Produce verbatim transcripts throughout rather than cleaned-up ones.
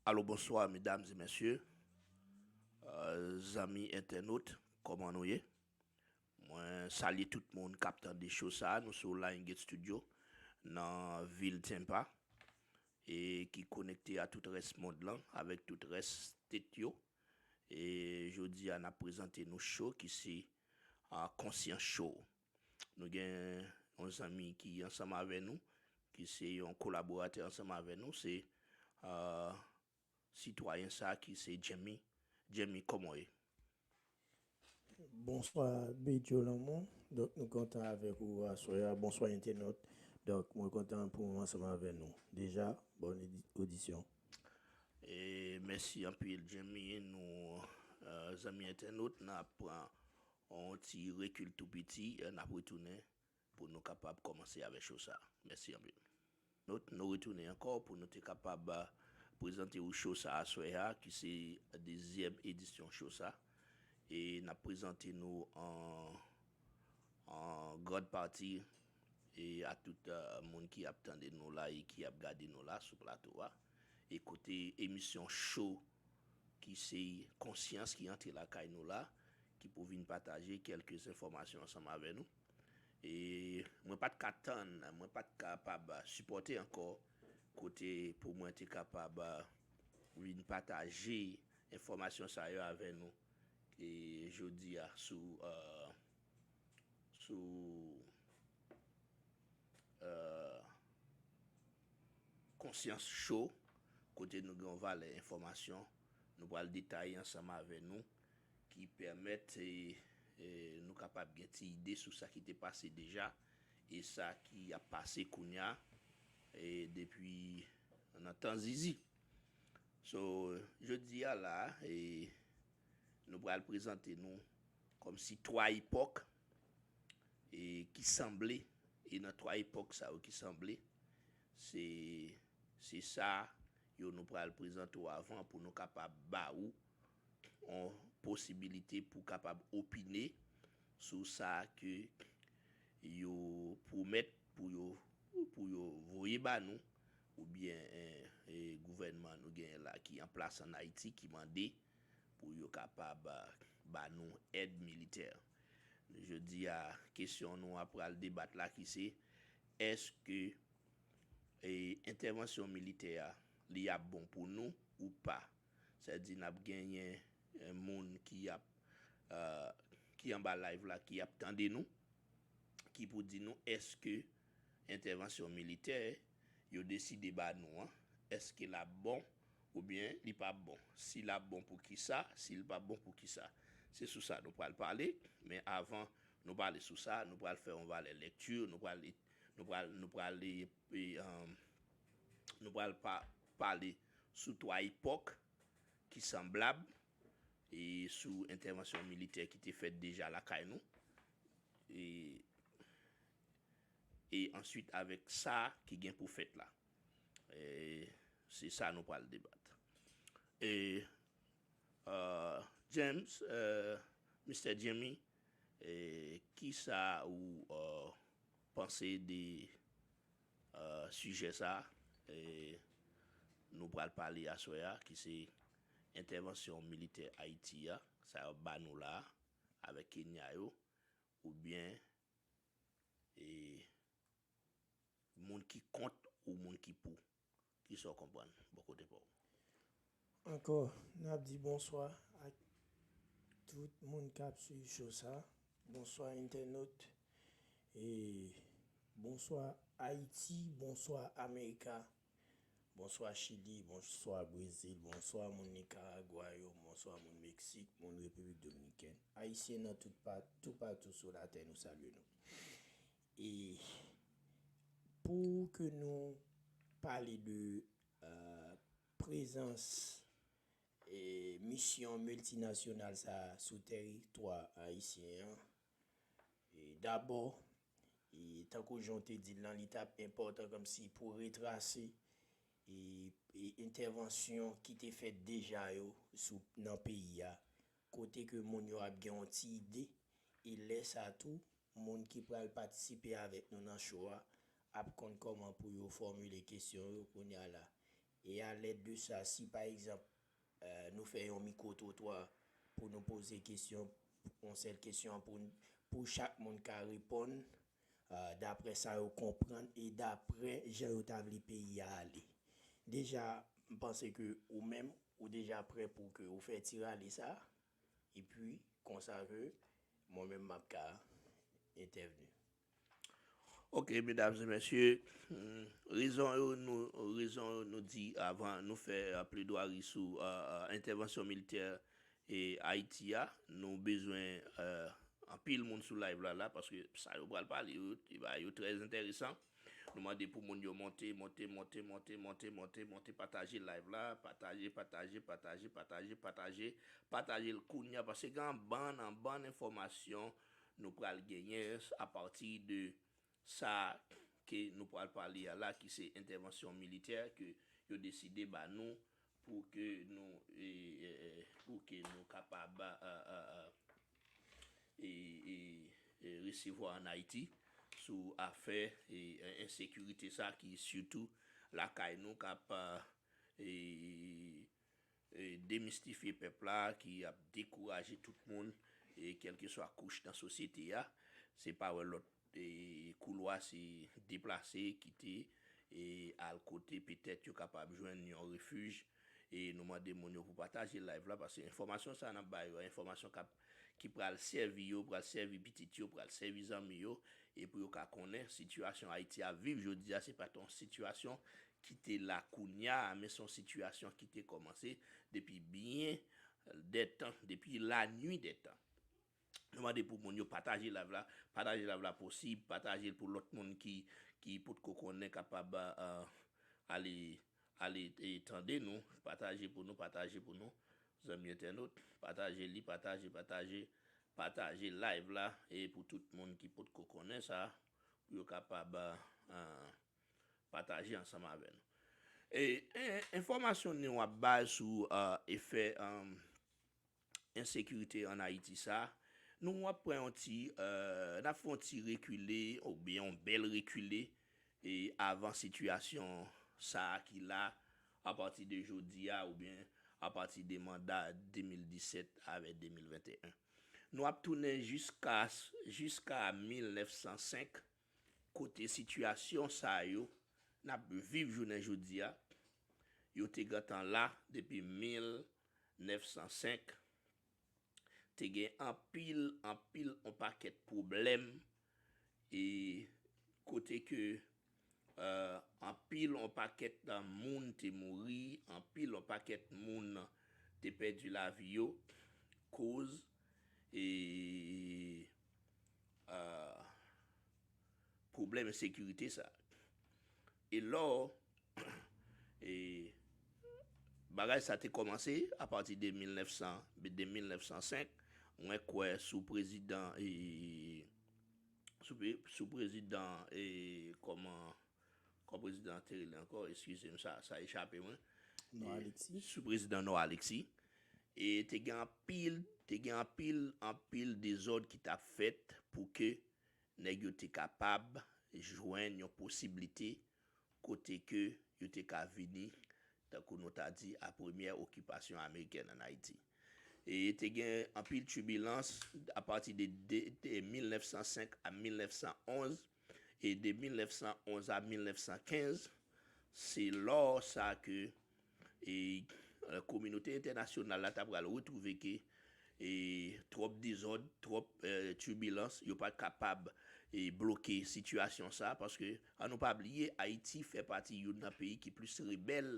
Alo, bonswa, medam e mesye, zanmi entènot, kòman nou ye? Mwen salye tout moun k ap tande show sa a. Nou sou Lion Gate Studio nan vil Tampa e ki konekte a tout rès mond lan avèk tout rès state yo. E jodi a, n ap prezante nou show ki se a, Konsyans Show. Nou gen yon zanmi ki ansanm avè nou, ki se yon kolaboratè ansanm avè nou, se a, sitwayen sa ki se Jemmy. Jemmy, kòman w ye? Bonswa Bedjo Lanmou. Donk nou kontan avèk ou aswè a. Bonswa entènot. Donk mwen kontan pou mwen ansanm avè nou. Deja, bòn odisyon. E mèsi anpil Jemmy. Nou, zanmi entènot, n ap pran yon ti rekil tou piti, n ap retounen pou nou kapab kòmanse avèk show sa. Mèsi anpil. Nou, nou retounen ankò pou nou te kapab prezante ou show sa aswè a, ki se dezyèm edisyon show sa. E n ap prezante nou an, an grand pati e a tout moun ki ap tande nou la e ki ap gade nou la sou plato a. E kote emisyon show ki se Konsyans ki antre lakay nou la, ki pou vin pataje kèlke enfòmasyon ansanm avè nou. E mwen pa t ka tann, mwen pa t kapab sipòte ankò kote pou mwen te kapab vin pataje enfòmasyon sa yo avè nou e jodi a sou, sou Konsyans Show, kote nou gen yon valè enfòmasyon nou pral detaye ansanm avè nou ki pèmèt e, e, nou kapab gen ti ide sou sa ki te pase deja e sa ki ap pase kounye a e, depi nan tan zizi. So, jodi a la, e, nou pral prezante nou kòmsi twa epòk e, ki sanble. E nan twa epòk sa yo ki sanble, se, se sa yo nou pral prezante w avan pou nou kapab ba ou yon posibilite pou kapab opine sou sa ke yo pwomèt pou yo, pou yo voye ba nou, oubyen e, e, gouvènman nou genyen la ki an plas ann Ayiti ki mande pou yo kapab ba nou èd militè. Jodi a, kesyon nou a pral debat la ki se, èske e, entèvansyon militè a, li ap bon pou nou ou pa? Sa di n ap genyen e, moun ki ap, ki anba live la, ki ap tande nou, ki pou di nou èske entèvansyon militè yo deside ba nou an, èske l ap bon oubyen li p ap bon? Si l ap bon, poukisa? Si l p ap bon, poukisa? Se sou sa nou pral pale, men avan nou pale sou sa, nou pral fè yon valè lekti, nou pral, nou pral, nou pral, e, e, um, nou pral pa, pale sou twa epòk ki sanblab e sou entèvansyon militè ki te fèt deja lakay nou. E, e answit avèk sa ki gen pou fèt la. E, se sa nou pral debat. E, uh, James, uh, mistè Jimmy, e, kisa ou uh, panse de uh, sijè sa a? E, nou pral pale aswè a, ki se entèvansyon militè Ayiti a, sa yo ba nou la a, avèk Kenya yo, oubyen e, moun ki kont ou moun ki pou? Kisa w konprann bò kote pa w? Ankò, n ap di bonswa ak tout moun k ap swiv show sa. Bonswa entènot. E bonswa Ayiti, bonswa Amerika, bonswa Chili, bonswa Brezil, bonswa moun Nikaragwa yo, bonswa moun Meksik, moun Repiblik Dominikèn, Ayisyen nan tout pa, toupatou sou latè, nou salye nou. E pou ke nou pale de uh, prezans e misyon miltinasyonal sa sou teritwa ayisyen an, e dabò, e tankou jan w te di l lan, li t ap enpòtan kòmsi pou retrase e, e entèvansyon ki te fèt deja yo sou, nan peyi a, kote ke moun yo ap gen yon ti ide, e lè sa tou, moun ki pral patisipe avèk nou nan show a ap konn kòman pou yo fòmile kesyon yo kounye a la. E alèd de sa, si pa egzanp, eh, nou fè yon mikwo twotwa pou nou poze kesyon, yon sèl kesyon pou, pou chak moun ka reponn, eh, daprè sa yo konprann e daprè jan yo ta vle peyi a ale. Deja, m panse ke ou menm, ou deja prè pou ke ou fè ti rale sa, epi konsa ke mwen menm m ap ka entèvni. Ok, medam e mesye, hmm, rezon yo nou, rezon yo nou di avan nou fè, eh, pledwari sou, eh, eh, entèvansyon militè e Ayiti a, nou bezwen, eh, anpil moun sou live la, la, paske sa yo pral pale, yo, yo, yo trè enteresan. Nou mande pou moun yo monte, monte, monte, monte, monte, monte, monte, pataje live la, pataje, pataje, pataje, pataje, pataje, pataje l kounye a, paske gen yon bann, yon bann enfòmasyon nou pral genyen apati de sa ke nou pral pale a la, ki se entèvansyon militè ke yo deside ba nou pou ke nou, e, e, e, pou ke nou kapab, a, a, a, e, e, e, resevwa ann Ayiti sou afè, e, ensekirite sa ki sitou lakay nou k ap, a, e, e, demistifye pèp la, ki ap dekouraje tout moun, e, kèlkeswa kouch nan sosyete a. Se pa wè lòt, e, koulwa, se deplase, kite, e, al kote petèt yo kapab jwenn yon refij. E nou mande moun yo pou pataje live la, paske enfòmasyon sa n ap ba yo, enfòmasyon k ap, ki pral sèvi yo, pral sèvi pitit yo, pral sèvi zanmi yo, e pou yo ka konnen sitiyasyon Ayiti ap viv jodi a, se pa t yon sitiyasyon ki te la kounye a, men se yon sitiyasyon ki te kòmanse depi byen dè tan, depi lannuit dè tan. Nou mande pou moun yo pataje live la, pataje live la posib, pataje l pou lòt moun ki, ki potko konnen kapab, a, ale, ale, e, tande nou, pataje pou nou, pataje pou nou, zanmi entènot, pataje li, pataje, pataje, pataje live la, e pou tout moun ki potko konnen sa, pou yo kapab, a, pataje ansanm avè nou. E, e, enfòmasyon nou ap bay sou, a, efè, a, ensekirite ann Ayiti sa, nou ap pran yon ti, e, n ap fè yon ti rekile, oubyen yon bèl rekile, e, avan sitiyasyon sa a ki la, apati de jodi a, oubyen apati de manda de mil disèt avè de mil venteyen. Nou ap tounen jiska, jiska mil nèf san senk, kote sitiyasyon sa yo n ap viv jounen jodi a, yo te gentan la depi mil nèf san senk. Te gen anpil, anpil, yon pakèt pwoblèm, e kote ke, e, anpil, yon pakèt, e, moun te mouri, anpil, yon pakèt moun te pèdi lavi yo, koz, e, e, pwoblèm ensekirite sa. E lò, e, bagay sa te kòmanse apati de mil nèf san, de mil nèf san senk, mwen kwè sou prezidan, e, sou pre-, sou prezidan, e, kòman, kòman prezidan an te rele ankò, eskize m, sa, sa echape mwen. Nò Alexis. Sou prezidan Nò Alexis. E te gen anpil, te gen anpil, anpil dezòd ki t ap fèt pou ke nèg yo te kapab jwenn yon posiblite kote ke yo te ka vini, tankou nou ta di, a premyè okipasyon amerikèn ann Ayiti. E te gen anpil tibilans apati de, de, de mil nèf san senk a mil nèf san onz, e de mil nèf san onz a mil nèf san kenz, se lò sa ke, e, e, kominote entènasyonal la ta pral retwouve ke, e, twòp dezòd, twòp, e, tibilans, yo pa t kapab, e, bloke sitiyasyon sa, paske, an nou pa bliye, Ayiti fè pati youn nan peyi ki plis rebèl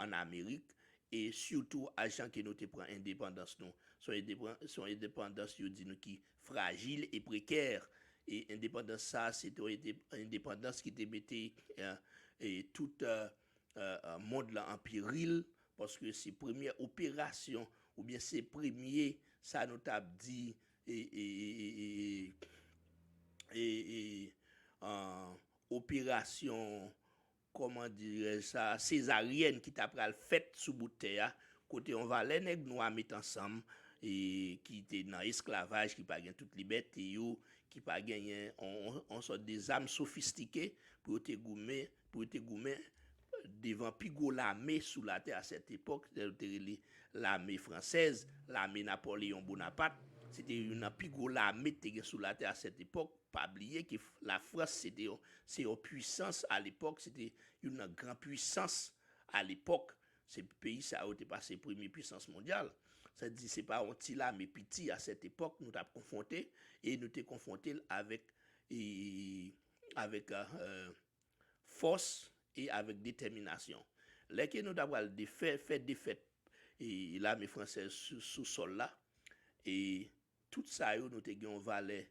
ann Amerik, e sitou a jan ke nou te pran endepandans nou. Se yon endepan-, se yon endepandans, yo di nou, ki frajil e prekè. E endepandans sa, se te yon ende-, endepandans ki te mete, e, e tout, e, e, e, mond lan an peril, paske se premyè operasyon, oubyen se premye, sa nou t ap di, e, e, e, e, e, e, e, e, operasyon, kòman dirèj sa, sezaryèn ki ta pral fèt sou bout tè a, kote yon valè nèg nwa met ansanm, e ki te nan esklavaj, ki pa gen tout libète yo, ki pa genyen on, on, on sòt de zam sofistike pou yo te goumen, pou yo te goumen, devan pi gwo lame sou latè a sèt epòk, yo te rele lame fransèz, lame Napoleon Bonaparte. Se te youn nan pi gwo lame ki te gen sou latè a sèt epòk. Pa bliye ke Lafrans se te yon, se yon pwisans a lepòk, se te youn nan gran pwisans a lepòk. Se peyi sa yo te pase premye pwisans mondyal. Sa di se pa yon ti lame piti a sèt epòk nou t ap konfwonte, e nou te konfwonte l avèk, e, avèk, euh, fòs e avèk detèminasyon. Lè ke nou ta pral defè, fè defèt e lame fransèz sou, sou sòl la, e tout sa yo nou te gen yon valè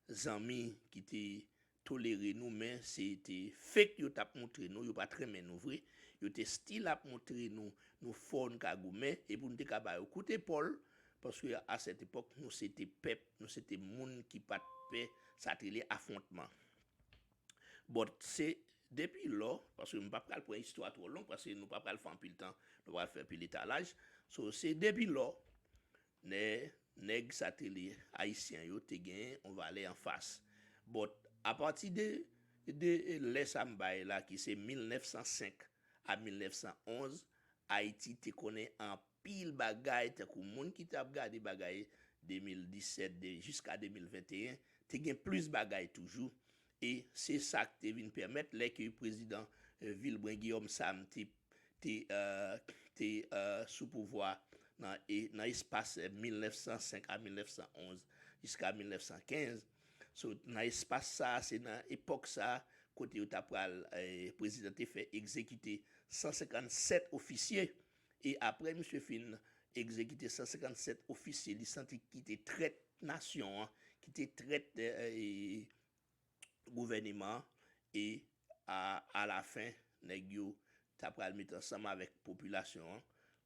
zanmi ki te tolere nou, men se te fake yo t ap montre nou, yo pa t renmen nou vre. Yo te still ap montre nou, nou fò, nou ka goumen, e pou nou te ka ba yo kout epòl, paske a sèt epòk, nou se te pèp, nou se te moun ki pa t pè sa t rele afwontman. But se depi lò, paske m pa pral pran istwa twò long, paske nou pa pral fè anpil tan, nou pral fè anpil etalaj. So, se depi lò, nè, nèg sa te rele ayisyen yo te gen yon valè anfas. But apati de, de lè sa m bay la, ki se mil nèf san senk a mil nèf san onz, Ayiti te konnen anpil bagay, tankou moun ki t ap gade bagay de mil disèt de, jiska de mil venteyen, te gen plis bagay toujou. E se sa k te vin pèmèt lè ke prezidan, eh, Vilbrun Guillaume Sam te, te, eh, te, eh, sou pouvwa nan, e, nan espas, eh, mil nèf san senk a mil nèf san onz jiska mil nèf san kenz. So, nan espas sa, se nan epòk sa, kote yo ta pral, eh, prezidan te fè egzekite san senkannsèt ofisye. E apre misye fin egzekite san senkannsèt ofisye, li santi ki te trèt nasyon an, ki te trèt, eh, eh, gouvèneman an, e a, alafen, nèg yo ta pral met ansanm avèk popilasyon an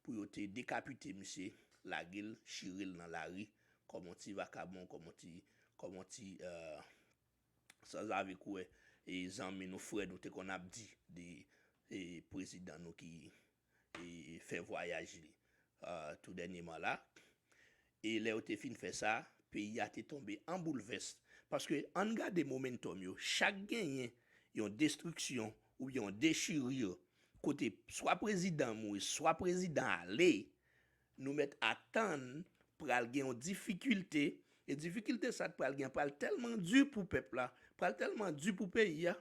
pou yo te dekapite misye, lage l, chire l nan lari, kòm yon ti vakabon, kòm yon ti, kòm yon ti, eh, sanzave kouwè, e zanmi nou, frè nou te konn ap di de, e prezidan nou ki, e fè vwayaj li, eh, tou dènyèman la. E lè yo te fin fè sa, peyi a te tonbe an boulvès. Paske ann gade momentum yo, chak genyen yon destriksyon oubyen yon dechirure, kote swa prezidan mouri, swa prezidan ale, nou mèt atann pral gen yon difikilte, e difikilte sa t pral gen pral tèlman di pou pèp la, pral tèlman di pou peyi a,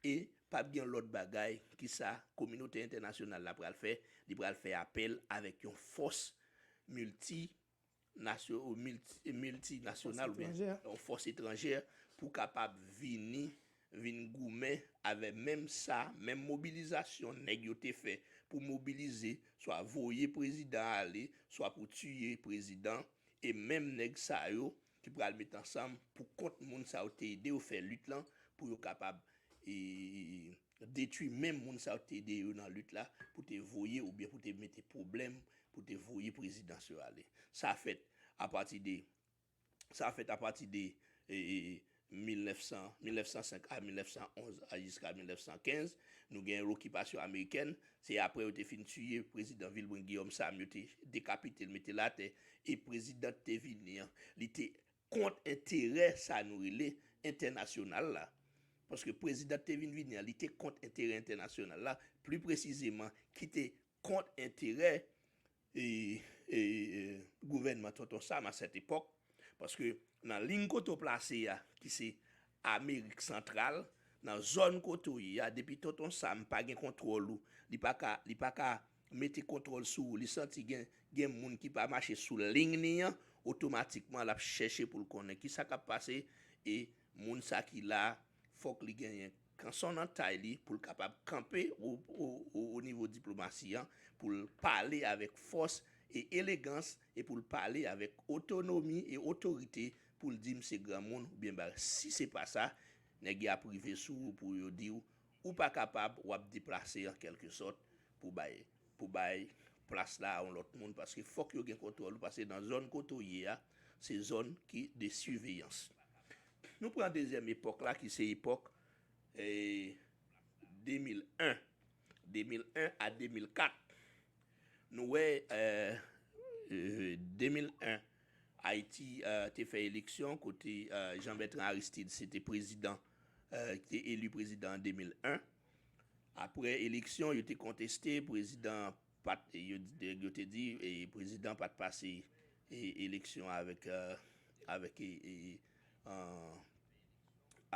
e p ap gen lòt bagay ki sa kominote entènasyonal la pral fè, li pral fè apèl avèk yon fòs milti nasyo-, milti-, miltinasyonal oubyen yon fòs etranjè pou kapab vini, vin goumen avè menm sa, menm mobilizasyon nèg yo te fè pou mobilize, swa voye prezidan ale, swa pou tiye prezidan, e menm nèg sa yo ki pral met ansanm pou kont moun sa yo te ede yo fè lit lan, pou yo kapab, e, detwi menm moun sa yo te ede yo nan lit la, pou te voye oubyen pou te mete pwoblèm, pou te voye prezidan sa yo ale. Sa fèt apati de, sa fèt apati de, e, e, mil nèf san, mil nèf san senk a mil nèf san onz a jiska mil nèf san kenz, nou gen lokipasyon amerikèn, se apre yo te fin tiye prezidan Vilbrun Guillaume Sam, yo te dekapite l, mete l atè, e prezidan te vini an, li te kont enterè sa nou rele entènasyonal la. Paske prezidan te vin vini an, li te kont enterè entènasyonal la, pli presizeman, ki te kont enterè, e, e, e, gouvènman Tonton Sam a sèt epòk. Paske nan liy kote w plase a, ki se Amerik Santral, nan zòn kote w ye a, depi Tonton Sam pa gen kontwòl ou, li pa ka, li pa ka mete kontwòl sou ou, li santi gen, gen moun ki pa mache sou liy li an, otomatikman l ap chèche pou l konnen ki sa k ap pase, e moun sa ki la, fòk li genyen kanson nan tay li pou l kapab kanpe o, o, o, o nivo diplomasi an, pou l pale avèk fòs e elegans, e pou l pale avèk otonomi e otorite, pou l di m se granmoun oubyen bagay. Si se pa sa, nèg yo ap rive sou ou pou yo di w, ou pa kapab, w ap deplase an kèlke sòt pou bay, pou bay plas la a yon lòt moun, paske fòk yo gen kontwòl ou, paske nan zòn kote w ye a, se zòn ki de siveyans. Nou pran dezyèm epòk la, ki se epòk, e, de mil en, de mil en a de mil kat. Nou wè, e, e, de mil en, Ayiti, e, te fè eleksyon kote, e, Jean Bertrand Aristide se te prezidan, e, ki te eli prezidan an de mil en. Apre eleksyon, yo te konteste, prezidan pa t, yo, yo te di, e, prezidan pa t pase, e, eleksyon avèk, e, avèk, e, e, an,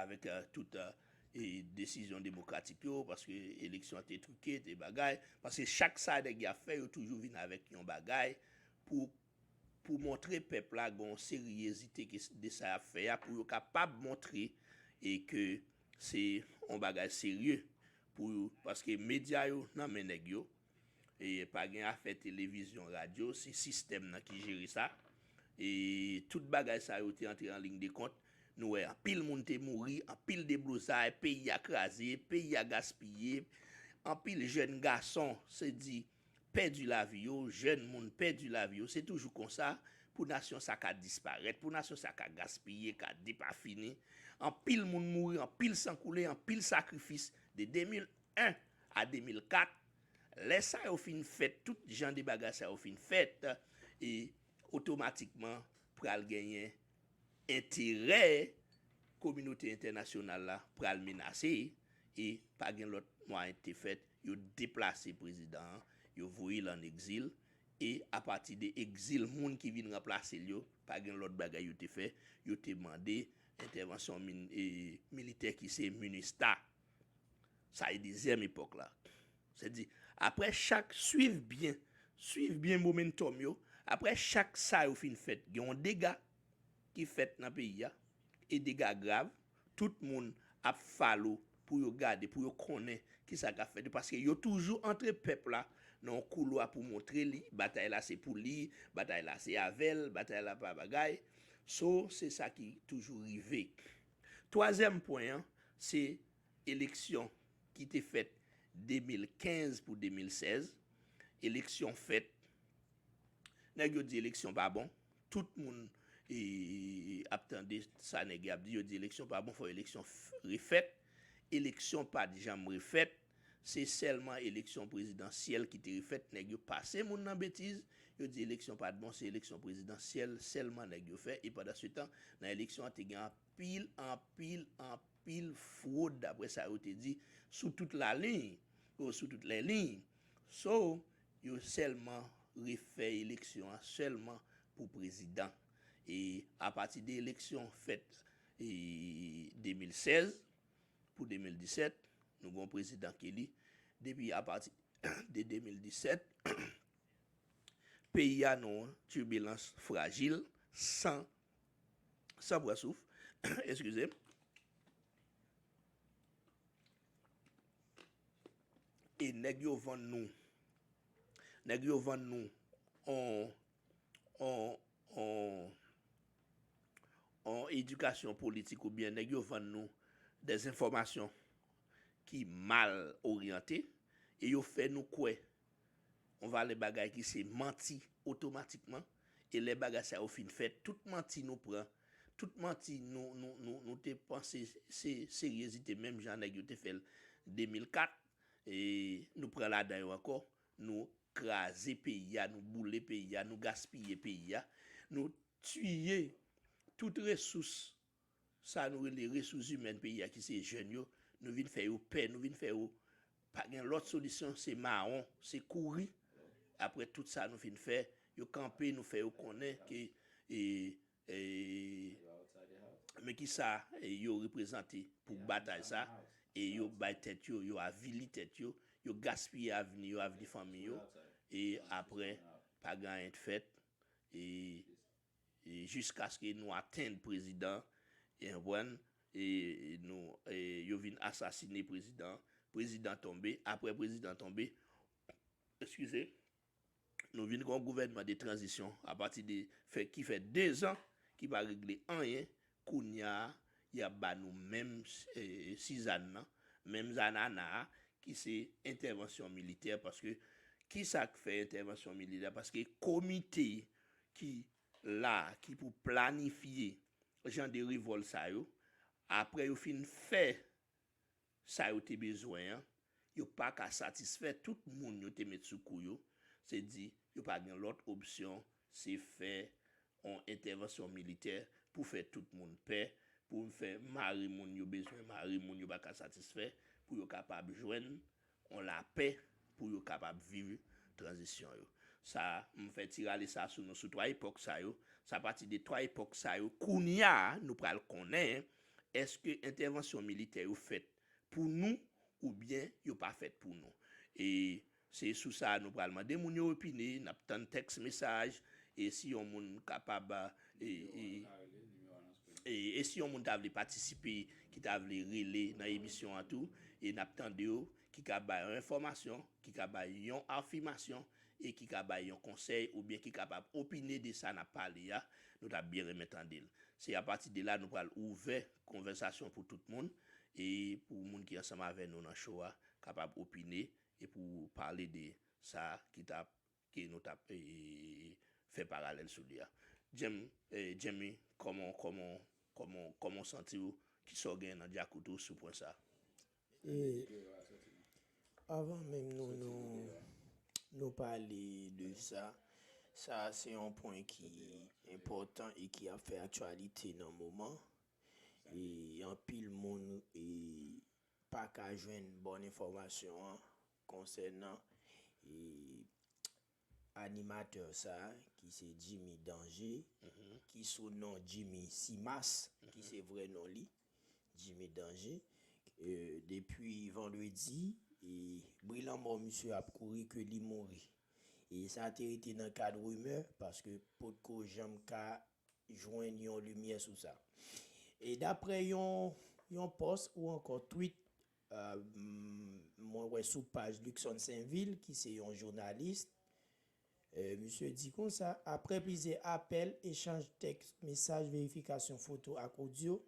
avèk, e, tout, e, e, desizyon demokratik yo, paske eleksyon an te twike, te bagay. Paske chak sa nèg y ap fè, yo toujou vin avèk yon bagay pou, pou montre pèp la gen yon seryezite ke, de sa y ap fè a, pou yo kapab montre e ke se yon bagay serye pou yo, paske medya yo nan men nèg yo, e pa gen afè televizyon, radyo, se sistèm nan ki jere sa. E tout bagay sa yo te antre an liy de kont. Nou wè anpil moun te mouri, anpil deblozay, peyi a kraze, peyi a gaspiye, anpil jèn gason, se di, pèdi lavi yo, jèn moun pèdi lavi yo. Se toujou konsa pou nasyon sa ka disparèt, pou nasyon sa ka gaspiye, ka depafini. Anpil moun mouri, anpil san koule, anpil sakrifis. De de mil en a de mil kat, lè sa yo fin fèt, tout jan de bagay sa yo fin fèt, e otomatikman pral genyen enterè kominote entènasyonal la pral menase, e pa gen lòt mwayen te fèt, yo deplase prezidan an, yo voye l ann egzil, e apati de egzil moun ki vin ranplase l yo, pa gen lòt bagay yo te fè, yo te mande entèvansyon min-, e, militè ki se minista. Sa e dezyèm epòk la. Se di, apre chak, swiv byen, swiv byen momentum yo, apre chak sa yo fin fèt, gen yon dega ki fèt nan peyi a, e dega grav, tout moun ap follow pou yo gade, pou yo konnen kisa k ap fèt yo, paske yo toujou antre pèp la nan yon koulwa pou montre li, batay la se pou li, batay la se avè l, batay la pa bagay. So, se sa ki toujou rive. Twazyèm pwen an, se eleksyon ki te fèt de mil kenz pou de mil sèz. Eleksyon fèt. Nèg yo di eleksyon pa bon. Tout moun, e, ap tande sa nèg yo ap di. Yo di eleksyon pa bon, fò eleksyon f-, refèt. Eleksyon pa t janm refèt. Se sèlman eleksyon prezidansyèl ki te refèt. Nèg yo pase moun nan betiz. Yo di eleksyon pa t bon, se eleksyon prezidansyèl sèlman nèg yo fè. E pandan se tan, nan eleksyon an, te gen anpil, anpil, anpil fwod, daprè sa yo te di, sou tout laliy, ou sou tout lè liy. So, yo sèlman refè eleksyon an sèlman pou prezidan. E apati de eleksyon fèt, e, de mil sèz pou de mil disèt, nou gen yon prezidan ki eli. Depi apati de de mil disèt, peyi a nan yon tibilans frajil, san, san pran souf, eskize m. E nèg yo vann nou, nèg yo vann nou on, on, on, on edikasyon politik, oubyen nèg yo vann nou dèzenfòmasyon ki mal oryante, e yo fè nou kwè yon valè bagay ki se manti otomatikman. E lè bagay sa yo fin fèt, tout manti nou pran, tout manti nou, nou, nou, nou te panse se seryezite, menm jan nèg yo te fè l de mil kat, e nou pran ladan yo ankò, nou kraze peyi a, nou boule peyi a, nou gaspiye peyi a, nou tiye tout resous sa nou rele resous imèn peyi a, ki se jèn yo, nou vin fè yo pè, nou vin fè yo pa gen lòt solisyon, se mawon, se kouri. Apre tout sa nou fin fè, yo kanpe, nou fè yo konnen ke, e, e, men ki sa, e, yo reprezante pou batay sa, e yo bay tèt yo, yo avili tèt yo, yo gaspiye avni yo, avni fanmi yo, e apre, pa gen anyen k fèt, e e jiskaske nou atenn prezidan, e konprann, e nou, e yo vin asasine prezidan, prezidan tonbe, apre prezidan tonbe, eskize, nou vin gen yon gouvènman de tranzisyon apati de fè, ki fè dezan, ki pa regle anyen, kounye a, y ap ba nou menm, e, sizàn nan, menm zanana a, ki se entèvansyon militè, paske ki sa k fè entèvansyon militè? Paske komite ki la, ki pou planifye jan de revòl sa yo, apre yo fin fè sa yo te bezwen an, yo pa ka satisfè tout moun yo te met sou kou yo, se di yo pa gen lòt opsyon, se fè yon entèvansyon militè pou fè tout moun pè, pou fè mare moun yo bezwen mare, moun yo pa ka satisfè, pou yo kapab jwenn yon lapè pou yo kapab viv tranzisyon yo. Sa, m fè ti rale sa sou nou sou twa epòk sa yo. Sa pati de twa epòk sa yo, kounye a, nou pral konnen èske entèvansyon militè yo fèt pou nou oubyen yo pa fèt pou nou. E se sou sa nou pral mande moun yo opine, n ap tann tèks mesaj, e si yon moun kapab, e, e, e, e si yon moun ta vle patisipe, ki ta vle rele nan emisyon an tou, e n ap tande yo, ki ka bay yon enfòmasyon, ki ka bay yon afimasyon, e ki ka bay yon konsèy, oubyen ki kapab opine de sa n ap pale a, nou t ap byen renmen tande l. Se apati de la nou pral ouvè konvèsasyon pou tout moun, e pou moun ki ansanm avè nou nan show a kapab opine, e pou pale de sa ki t ap, ke nou t ap, e, fè paralèl sou li a. Jam-, e, Jamie, kòman, kòman, kòman, kòman w santi w? Kisa w gen nan djakout ou sou pwen sa? E, avan menm nou, nou, nou pale de sa, sa se yon pwen ki enpòtan e ki ap fè aktyalite nan moman. E anpil moun, e, pa ka jwenn bòn enfòmasyon an konsènan, e, animatè sa, ki se Jimmy Danger, ki sou non Jimmy Simas, ki se vrè non li, Jimmy Danger. E, depi vandredi, e, bri lanmò misye ap kouri ke li mouri. E sa te rete nan kad rimè, paske potko janm ka jwenn yon limyè sou sa. E daprè yon, yon pòs ou ankò tweet, e, m, mwen wè sou paj Luckson Sainvil, ki se yon jounalis, e, misye di konsa, apre plizyè apèl, echanj tèks, mesaj, verifikasyon foto ak odyo,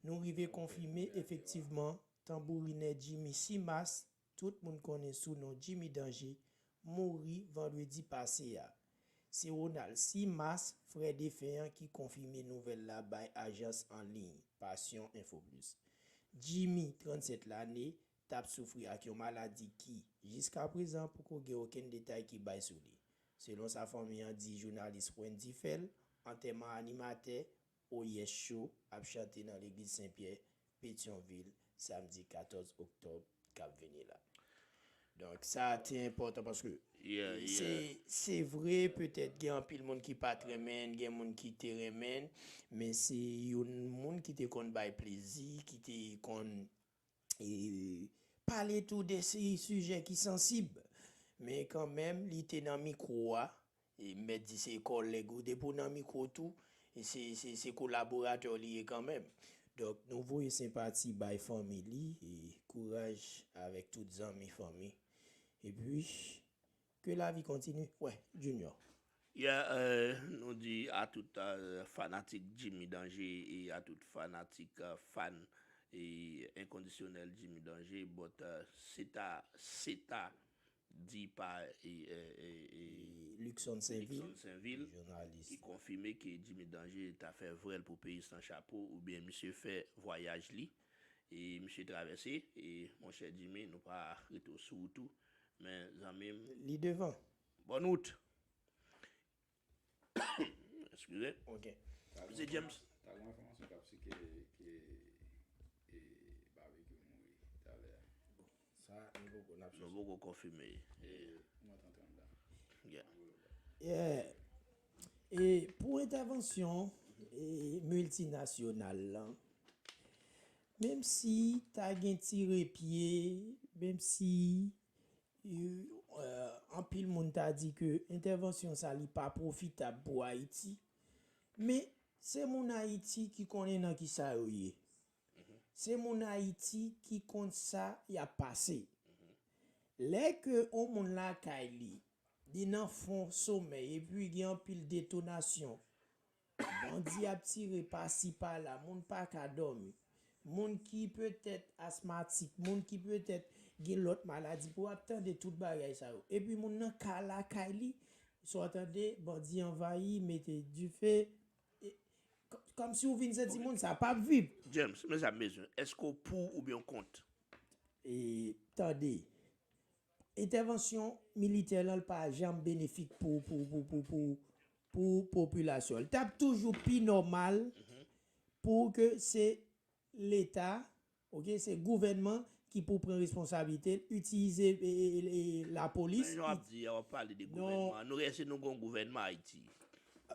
nou rive konfime efektivman tanbourinè Jimmy Simas, tout moun konnen sou non Jimmy Danger, mouri vandredi pase a. Se Ronald Simas, frè defen an, ki konfime nouvèl la bay ajans an liy Passion Info Plus. Jimmy, trannsèt lane, t ap soufri ak yon maladi ki, jiskaprezan, poko gen okenn detay ki bay sou li. Selon sa fanmi an di jounalis Wendy Fèl, antèman animatè Oyè Cho ap chante nan legliz Sen Pyè, Petyonvil, samdi katòz oktòb k ap vini la. Donk, sa te enpòtan paske Yeah, se, yeah. se vre, petèt gen anpil moun ki pa t renmen l, gen moun ki te renmen l, men se yon moun ki te konn bay plezi, ki te konn, e, pale tou de si-, sijè ki sansib. Men kanmenm, li te nan mikwo a, e m mèt di se kòlèg ou, depi w nan mikwo tou, e se, se, se kolaboratè w li ye kanmenm. Donk, nou voye senpati bay fanmi li, e kouraj avèk tout zanmi, fanmi. Epi, que la vie continue. Wè, Junior. Yeah, euh, nou di a tout, euh, fanatik Jimmy Danger e a tout fanatik, euh, fan e enkondisyonèl Jimmy Danger, but, euh, se ta, se ta di pa, e, e, e, e, Luckson Sainvil, Luckson Sainvil, jounalis, ki konfime ke Jimmy Danger ta fè vwèl pou peyi san chapo, oubyen misye fè vwayaj li, e misye travèse, e monchè Jimmy, nou pa rete sou wout ou, men zanmi m, li devan. Bòn wout. Eskize. Ok. Misye James. Ta gen enfòmasyon k ap sike ke, e, Barbecue mouri talè a. Sa, nou poko, n ap chèche. Nou poko konfime. E, mwen t antre anndan. Yeah. Yeah. E pou entèvansyon, e, miltinasyonal lan, menm si ta gen tire pye, menm si e, anpil moun ta di ke entèvansyon sa li pa pwofitab pou Ayiti. Men, se moun Ayiti ki konnen nan ki sa yo ye. Se moun Ayiti ki konn sa y ap pase. Lè ke yon moun lakay li, li nan fon somèy, epi gen anpil detonasyon, bandi ap tire pasi pala, moun pa ka dòmi. Moun ki petèt asmatik, moun ki petèt gen lòt maladi, pou ap tande tout bagay sa yo. Epi moun nan ka lakay li, sa w tande, bandi anvayi, mete dife, e, kò-, kòmsi w vin santi moun sa p ap viv. James, men sa m bezwen. Èske w pou oubyen w kont? E, tande, entèvansyon militè lan, l pa janm benefik pou, pou, pou, pou, pou, pou popilasyon. L t ap toujou pi nòmal pou ke se Leta, ok, se gouvènman ki pou pran responsablite l, itilize e, e, e, e, lapolis. Men jan w ap di a, w ap pale de gouvènman. Nou, èske nou gen yon gouvènman Ayiti?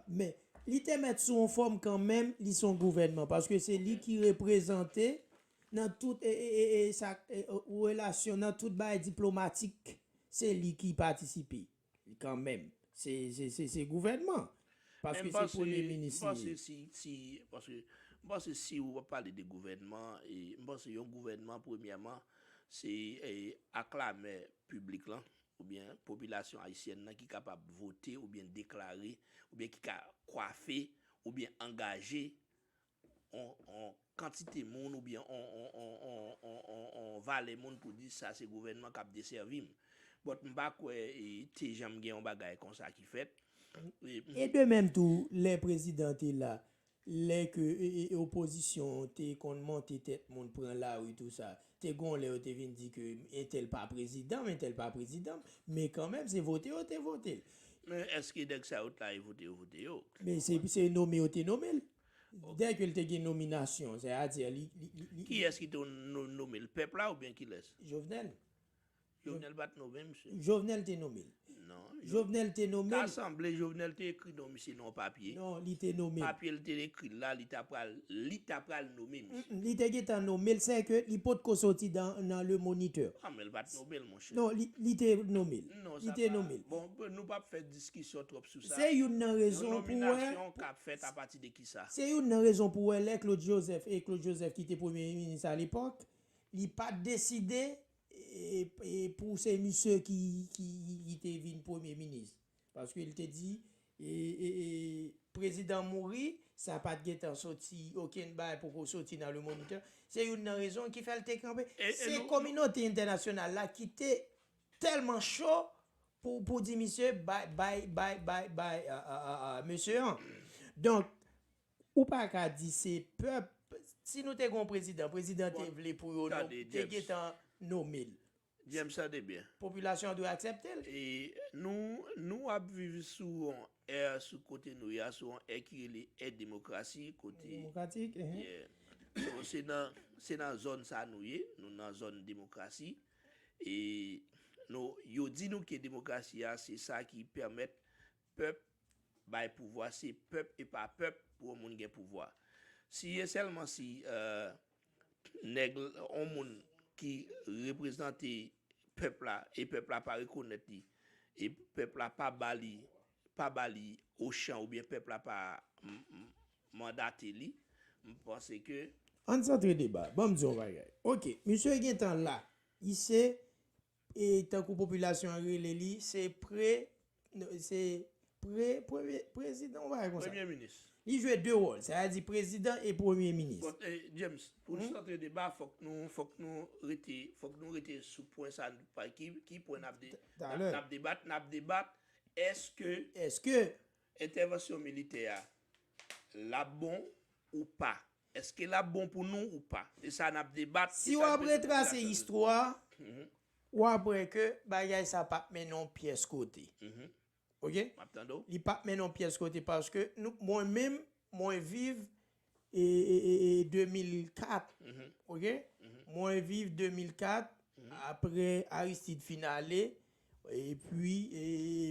Men, li te mèt sou yon fòm kanmenm, li se yon gouvènman, paske se li ki reprezante nan tout e, e, e, e, sa, e, e, relasyon, nan tout bagay diplomatik, se li ki patisipe kanmenm. Se, se, se, se gouvènman. Paske se premye minis li ye. Si, si, paske m panse si w ap pale de gouvènman, e, m panse yon gouvènman, premyèman, se, e, aklamè piblik lan, oubyen popilasyon ayisyèn nan ki kapab vote, oubyen deklare, oubyen ki ka kwafe, oubyen angaje on, on kantite moun oubyen on, on, on, on, on, on valè moun pou di sa se gouvènman k ap desèvi m. But m pa kwè e, te janm gen yon bagay konsa ki fèt. E, e de menm tou, lè prezidan te la, lè ke e, e, opozisyon te konn monte tèt moun pran lari tou sa, te gon lè yo te vin di ke entèl pa prezidan m, entèl pa prezidan m, men kanmenm se vote yo te vote l. Men èske nèg sa yo t la e vote yo vote yo? Men se, se nome yo te nome l. Dèke l te gen nominasyon, sètadi li, li, li, li Kiyès ki te no- nome l? Pèp la oubyen kilès? Jovenel. Jovenel pa t nome misye. Jovenel te nome l. Non. Jovenel te nome l. Ta sanble Jovenel te ekri non misye nan yon papye. Non, li te nome l. Papye l te ekri la, li ta pral, li ta pral nome misye. Mm, mm, li te gentan nome l, sèke li potko soti dan, nan Le Moniteur. Ah, men l pa t nome l, monchè. Non, li, li te nome l. Non, li te nome l. Bon, nou p ap fè diskisyon twòp sou sa. Se youn nan rezon pou wè. Yon nominasyon k ap fèt apati de kisa? Se youn nan rezon pou wè lè Claude Joseph, e Claude Joseph ki te premye minis alepòk, li pa t deside e, e pou se misye ki, ki, ki te vin premye minis. Paske li te di, e, e, e, prezidan mouri, sa pa t gentan soti, okenn bagay poko soti nan Le Moniteur. Se youn nan rezon ki fè l te kanpe. Se kominote entènasyonal la ki te tèlman cho pou, pou di misye bay, bay, bay, bay, bay, a, a, a, a, mesye an. Donk, ou pa ka di se pèp, si nou te gen yon prezidan, prezidan te vle pou yo te gentan nome l. James, tande byen. Popilasyon an dwe aksepte l. E nou, nou ap viv sou yon è, sou kote nou ye a, sou yon è ki rele è demokrasi, kote. Demokratik, ehe. Yeah. So, se nan, se nan zòn sa nou ye, nou nan zòn demokrasi. E nou, yo di nou ke demokrasi a, se sa ki pèmèt pèp bay pouvwa, se pèp e pa pèp pou yon moun gen pouvwa. Si e sèlman si, eh, nèg, yon moun ki reprezante pèp la, e pèp la pa rekonèt li, e pèp la pa ba li, pa ba li ochan oubyen pèp la pa m-, m-, mandate li, m panse ke. Ann santre deba. Ban m di yon bagay. Oke, misye gentan la. Li se, e tankou popilasyon an rele li, se pre, se pre, premye, prezidan, yon bagay konsa. Premye minis. Li jwe de wòl, sètadi prezidan e premye minis. Bon, eh, James, pou n santre deba, fòk nou, fòk nou rete, fòk nou rete sou pwen sa, pa ki, ki pwen n ap de-, n ap, n ap debat, n ap debat, èske, èske entèvansyon militè a, l ap bon ou pa? Èske l ap bon pou nou ou pa? Se sa n ap debat, se sa n ap debat. Si w ap retrase istwa, w ap wè ke bagay sa p ap mennen yon pyès kote. Oke? M ap tande w. Li p ap mennen yon pyès kote paske nou, mwen menm, mwen viv e, e, e, e, de mil kat, oke? Mwen viv de mil kat, apre Aristide fin ale, epi, e,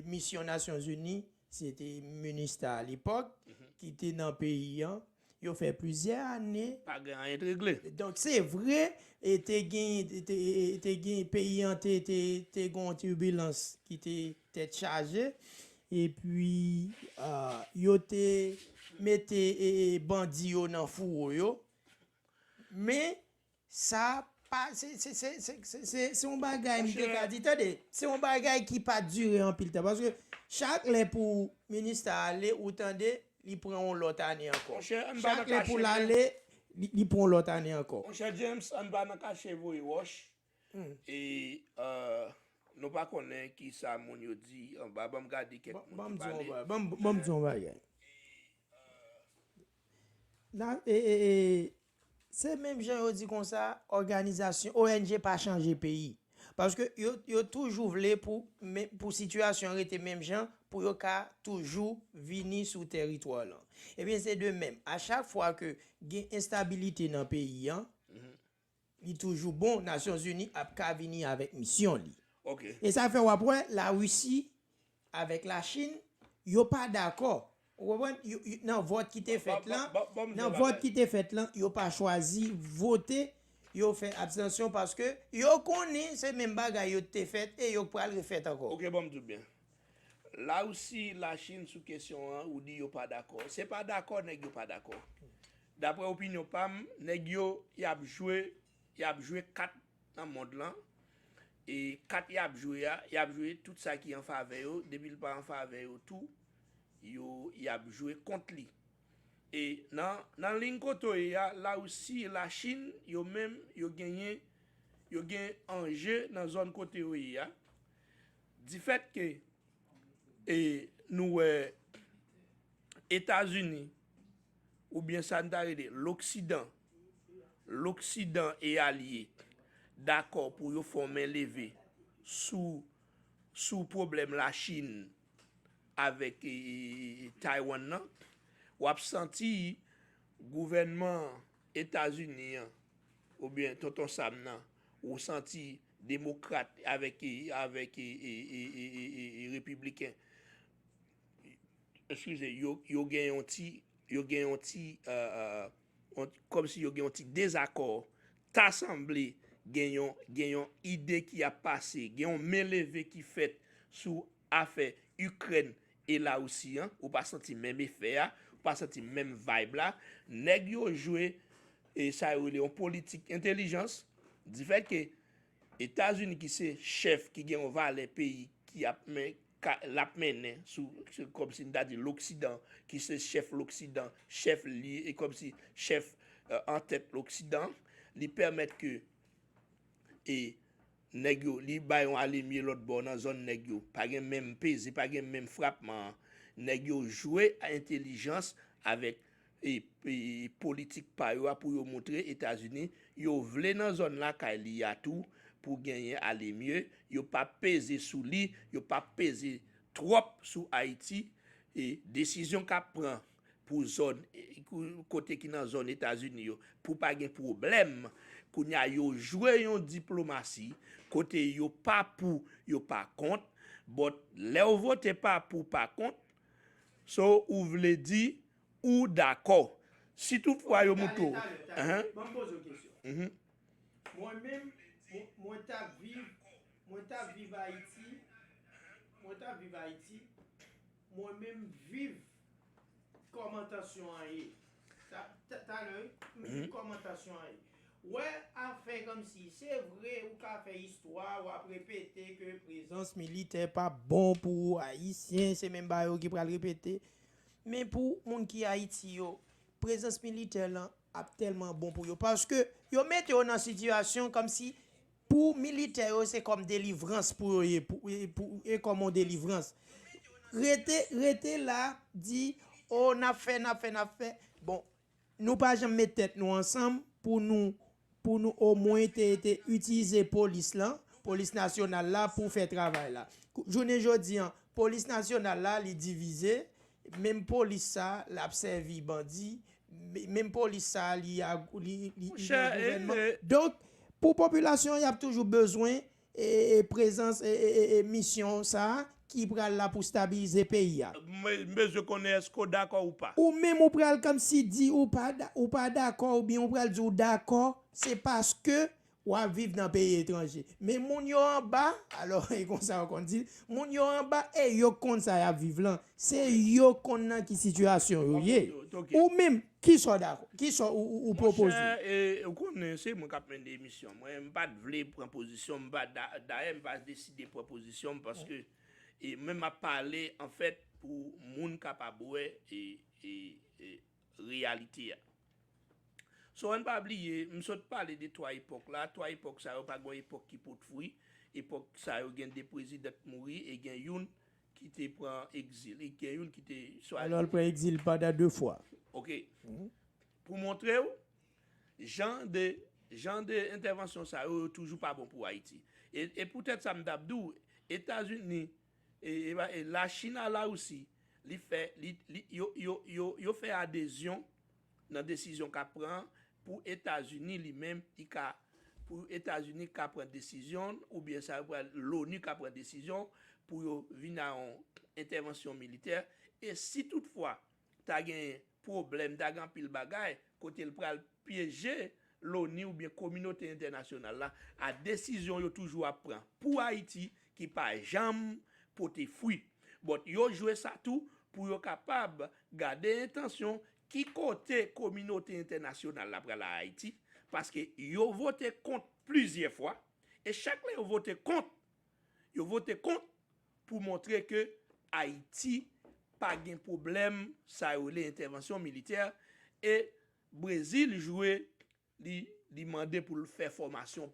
misyon Nasyonzini, se te Minista alepòk, ki te nan peyi an. Yo fè plizyè ane. Pa gen anyen t regle. Donk, se vre, e te gen, te, e, e, te gen, peyi an te, te, te gen yon tibilans ki te tèt chaje. Epi, ah, yo te mete, e, e, bandi yo nan fouwo yo. Men, sa pa, se, se, se yon bagay, m te ka di, tande, se yon bagay ki pa dire anpil tan. Paske chak lè pou minista ale, ou tande, li pran yon lòt ane ankò. Monchè, ann pa nan kache. Chak lè pou l ale, li, li pran yon lòt ane ankò. Monchè James, ann pa nan kache voye wòch. E, eh, nou pa konnen ki sa moun yo di anba. Ban m gade kèk moun ki pale. Ban m, ban m di yon bagay. Nan, e, e, e, se menm jan yo di konsa, òganizasyon, O N G pa chanje peyi. Paske yo, yo toujou vle pou, men, pou sitiyasyon an rete menm jan, pou yo ka toujou vini sou tèritwa lan. Ebyen, se de menm. A chak fwa ke gen enstabilite nan peyi an, li toujou bon, Nasyonzini ap ka vini avèk misyon li. Ok. E sa fè w ap wè Larisi avèk Lachin, yo pa dakò. Ou konprann? Yo- yo- Nan vòt ki te fèt lan, Ba- ba- ba m di nan yon vòt bagay. Ki te fèt lan, yo pa chwazi vote, yo fè abstansyon paske yo konnen se menm bagay yo te fèt e yo pral refèt ankò. Ok, bon, m di w byen. Larisi, Lachin sou kesyon an, ou di yo pa dakò. Se pa dakò, nèg yo pa dakò. Daprè opinyon pa m, nèg yo, y ap jwe, y ap jwe kat nan mond lan. E kat y ap jwe a, y ap jwe tout sa ki an favè yo. Depi l pa an favè yo tou, yo, y ap jwe kont li. E nan, nan liy kote yo ye a, Larisi, Lachin, yo menm, yo genyen, yo gen anje nan zòn kote yo ye a. Difèt ke e nou wè Etazini, oubyen sa n ta rele Loksidan, Loksidan e alye, dakò pou yo fè yon men leve sou, sou pwoblèm Lachin avèk e, e, e, Taiwan nan, w ap santi gouvènman Etazini an, oubyen Tonton Sam nan, ou santi demokrat avèk, avèk e, e, e, e, e, e, e repibliken, eskize, yo, yo gen yon ti, yo gen yon ti, euh, euh, yon- kòmsi yo gen yon ti dezakò, ta sanble gen yon, gen yon ide ki ap pase, gen yon men leve ki fèt sou afè Ikrèn e Larisi an, ou pa santi menm efè a, ou pa santi menm vibe la. Nèg yo jwe e sa yo rele yon politik entèlijans, difèt ke Etazini ki se chèf ki gen yon valè peyi ki ap men, ka, l ap mennen sou, sou kòmsi n ta di Loksidan, ki se chèf Loksidan, chèf li, e kòmsi chèf euh, antèt Loksidan, li pèmèt ke e nèg yo, li bay yon alemye lòt bò nan zòn nèg yo. Pa gen menm peze, pa gen menm frapman. Nèg yo jwe a entèlijans avèk e, e, politik pa yo a pou yo montre Etazini yo vle nan zòn lakay li a tou pou genyen alemye. Yo p ap peze sou li, yo p ap peze twòp sou Ayiti. E desizyon k ap pran pou zòn, e, kou- kote ki nan zòn Etazini yo, pou pa gen pwoblèm. Kounye a, yo jwe yon diplomasi kote yo pa pou, yo pa kont, but lè w vote pa pou, pa kont, so ou vle di ou dakò. Si toutfwa yo moutre w. Talè, talè, talè. Ban m poze w kesyon. Mwen menm, mwen, mwen t ap viv, mwen t ap viv Ayiti, mwen t ap viv Ayiti, mwen menm viv kòman tansyon an ye. Ta- ta- Talè, m viv kòman tansyon an ye. Wè afè kòmsi, se vre ou ka fè istwa, w ap repete ke prezans militè pa bon pou Ayisyen, se menm bagay yo ki pral repete. Men pou moun ki Ayiti yo, prezans militè lan ap tèlman bon pou yo. Paske yo mete yo nan sitiyasyon kòmsi pou militè yo se kòm delivrans pou yo ye, pou, e, pou, e kòm yon delivrans. Rete, rete la, di, o, n ap fè, n ap fè, n ap fè. Bon, nou pa janm met tèt nou ansanm pou nou pou nou omwen te, te itilize polis lan, polis nasyonal la pou fè travay la. Jounen jodi an, polis nasyonal la li divize, menm polis sa l ap sèvi bandi, menm polis sa li li li gouvènman. Donk pou popilasyon y ap toujou bezwen e, e prezans e, e, e, e misyon sa ki pral la pou stabilize peyi a. M bezwen konnen èske w dakò ou pa. Ou menm ou pral kòmsi di ou pa ou pa dakò oubyen ou pral di ou dakò, se paske w ap viv nan peyi etranje. Men moun yo anba, alò e konsa yo konn di, moun yo anba e yo konn sa y ap viv lan. Se yo konn nan ki sitiyasyon yo ye. Ou menm, kisa w dakò? Kisa w ou pwopoze? Ou konnen se mwen k ap mennen emisyon. Mwen m pa t vle pran pozisyon, m pa dayè m pa deside pran pozisyon m paske e mwen m ap pale anfèt pou moun kapab wè e, e, e reyalite a. So ann pa bliye, m sot pale de twa epòk la, twa epòk sa yo pa gen yon epòk ki pot fwi, epòk sa yo gen de prezidan k mouri e gen youn ki te pran egzil, e gen youn ki te swa. Alò l pran egzil pandan de fwa. Ok. Pou montre w, jan de jan de entèvansyon sa yo, yo toujou pa bon pou Ayiti. E, e poutèt sa m t ap di w, Etazini, e, e, e Lachin a Larisi, li fè, li, li, yo, yo, yo, yo fè adezyon nan desizyon k ap pran an pou Etazini li menm, li ka pou Etazini ka pran desizyon, oubyen sa yo pral, loni ka pran desizyon pou yo vin a yon entèvansyon militè. E si toutfwa ta gen pwoblèm, ta gen anpil bagay, kote l pral pyeje loni oubyen kominote entènasyonal la, a desizyon yo toujou ap pran pou Ayiti ki pa janm pote fwi. But yo jwe sa tou pou yo kapab gade entansyon ki kote kominote entènasyonal la pral a Ayiti, paske yo vote kont plizyè fwa, e chak lè yo vote kont, yo vote kont pou montre ke Ayiti pa gen pwoblèm sa yo rele entèvansyon militè, e Brezil jwe, li, li mande pou l fè fòmasyon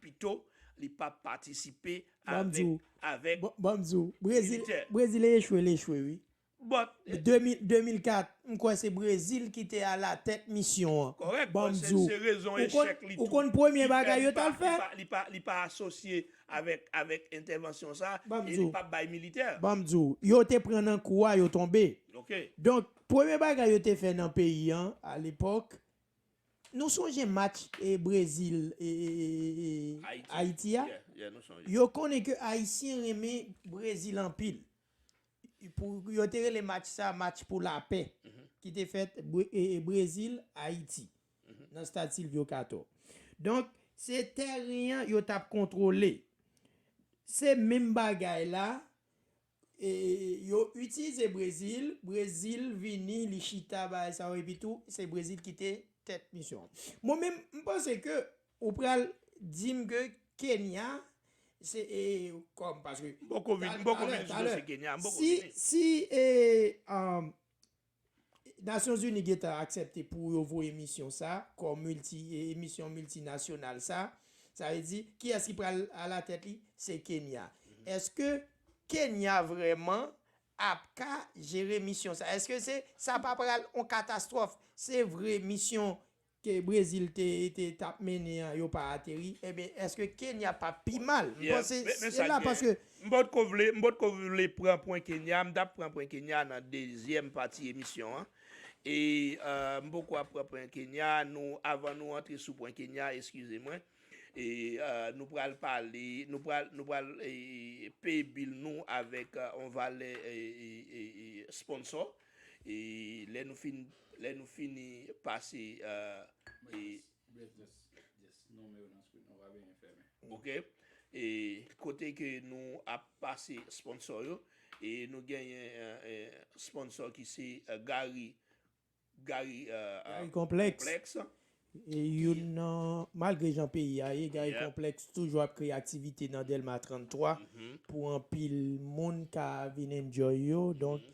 pito, li p ap patisipe avèk, avèk militè. Brezil, Brezil echwe, l echwe, wi. But, de mil, de mil kat, m kwè se Brezil ki te alatèt misyon an. Kòrèk, but se, se rezon echèk li tou. Ou konn premye bagay yo t al fè? Li pa, li pa asosye avèk, avèk entèvansyon sa, e li p ap bay militè. Ban m di w, yo te pran nan kou a, yo tonbe. Donk, premye bagay yo te fè nan peyi an, alepòk, nou sonje match e Brezil e Ayiti a? Yo konnen ke Ayisyen renmen Brezil anpil. Pou, yo te rele match sa match pou lapè, ki te fèt Brezil, Ayiti, nan stad Silvio Cator. Donk, se tèren an yo t ap kontwole. Se menm bagay la, e, yo itilize Brezil, Brezil vini, li chita, bagay sa yo, epi tou, se Brezil ki te tèt misyon an. Mwen menm, m panse ke ou pral di m ke Kenya, se, e, kòm, paske. M poko vin, m poko vin sou dosye Kenya, m poko vini. Si, si, e, um, Nasyonzini gentan aksepte pou yo voye misyon sa, kòm milti, e, misyon miltinasyonal sa, sa vle di, kiyès ki pral alatèt li? Se Kenya. Èske Kenya vrèman ap ka jere misyon sa? Èske se, sa pa pral yon katastwòf? Se vre misyon ke Brezil te, te t ap mennen an, yo pa ateri, ebyen, èske Kenya p ap pi mal? M panse se la, paske. M potko vle, m potko vle pran pwen Kenya, m t ap pran pwen Kenya nan dezyèm pati emisyon an. E, e, m poko ap pran pwen Kenya, nou, avan nou antre sou pwen Kenya, eskize mwen. E, e, nou pral pale, nou pral, nou pral, e, peye bil nou avèk, e, yon valè, e, e, e, e, sponsor. E lè nou fin, lè nou fini pase, e, e, Bref, just, just nonmen yo nan screen, nou pa bezwen fèmen. Ok. E kote ke nou ap pase sponsor yo, e nou genyen, e, e, sponsor ki se, e, Gary, Gary, e, e, Gary Complex. Complex. E youn nan, malgre jan peyi a ye, Gary Complex toujou ap kreye aktivite nan Dèlma tranntwa pou anpil moun ka vin enjoy yo. Donk,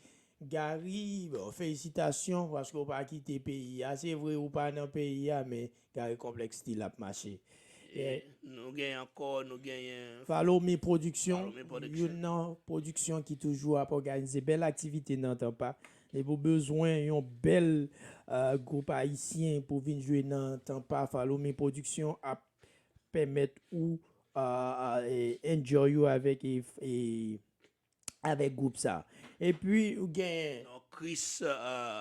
Gary, bon, felisitasyon paske w pa kite peyi a. Se vre ou pa nan peyi a, men Gary Complex still ap mache. E nou genyen ankò, nou genyen Follow Me Production, youn nan pwodiksyon ki toujou ap òganize bèl aktivite nan Tampa. Depi w bezwen yon bèl, e, gwoup ayisyen pou vin jwe nan Tampa, Follow Me Production ap pèmèt ou, e, e, enjoy ou avèk, e, e, avèk gwoup sa. Epi ou gen Chris, e,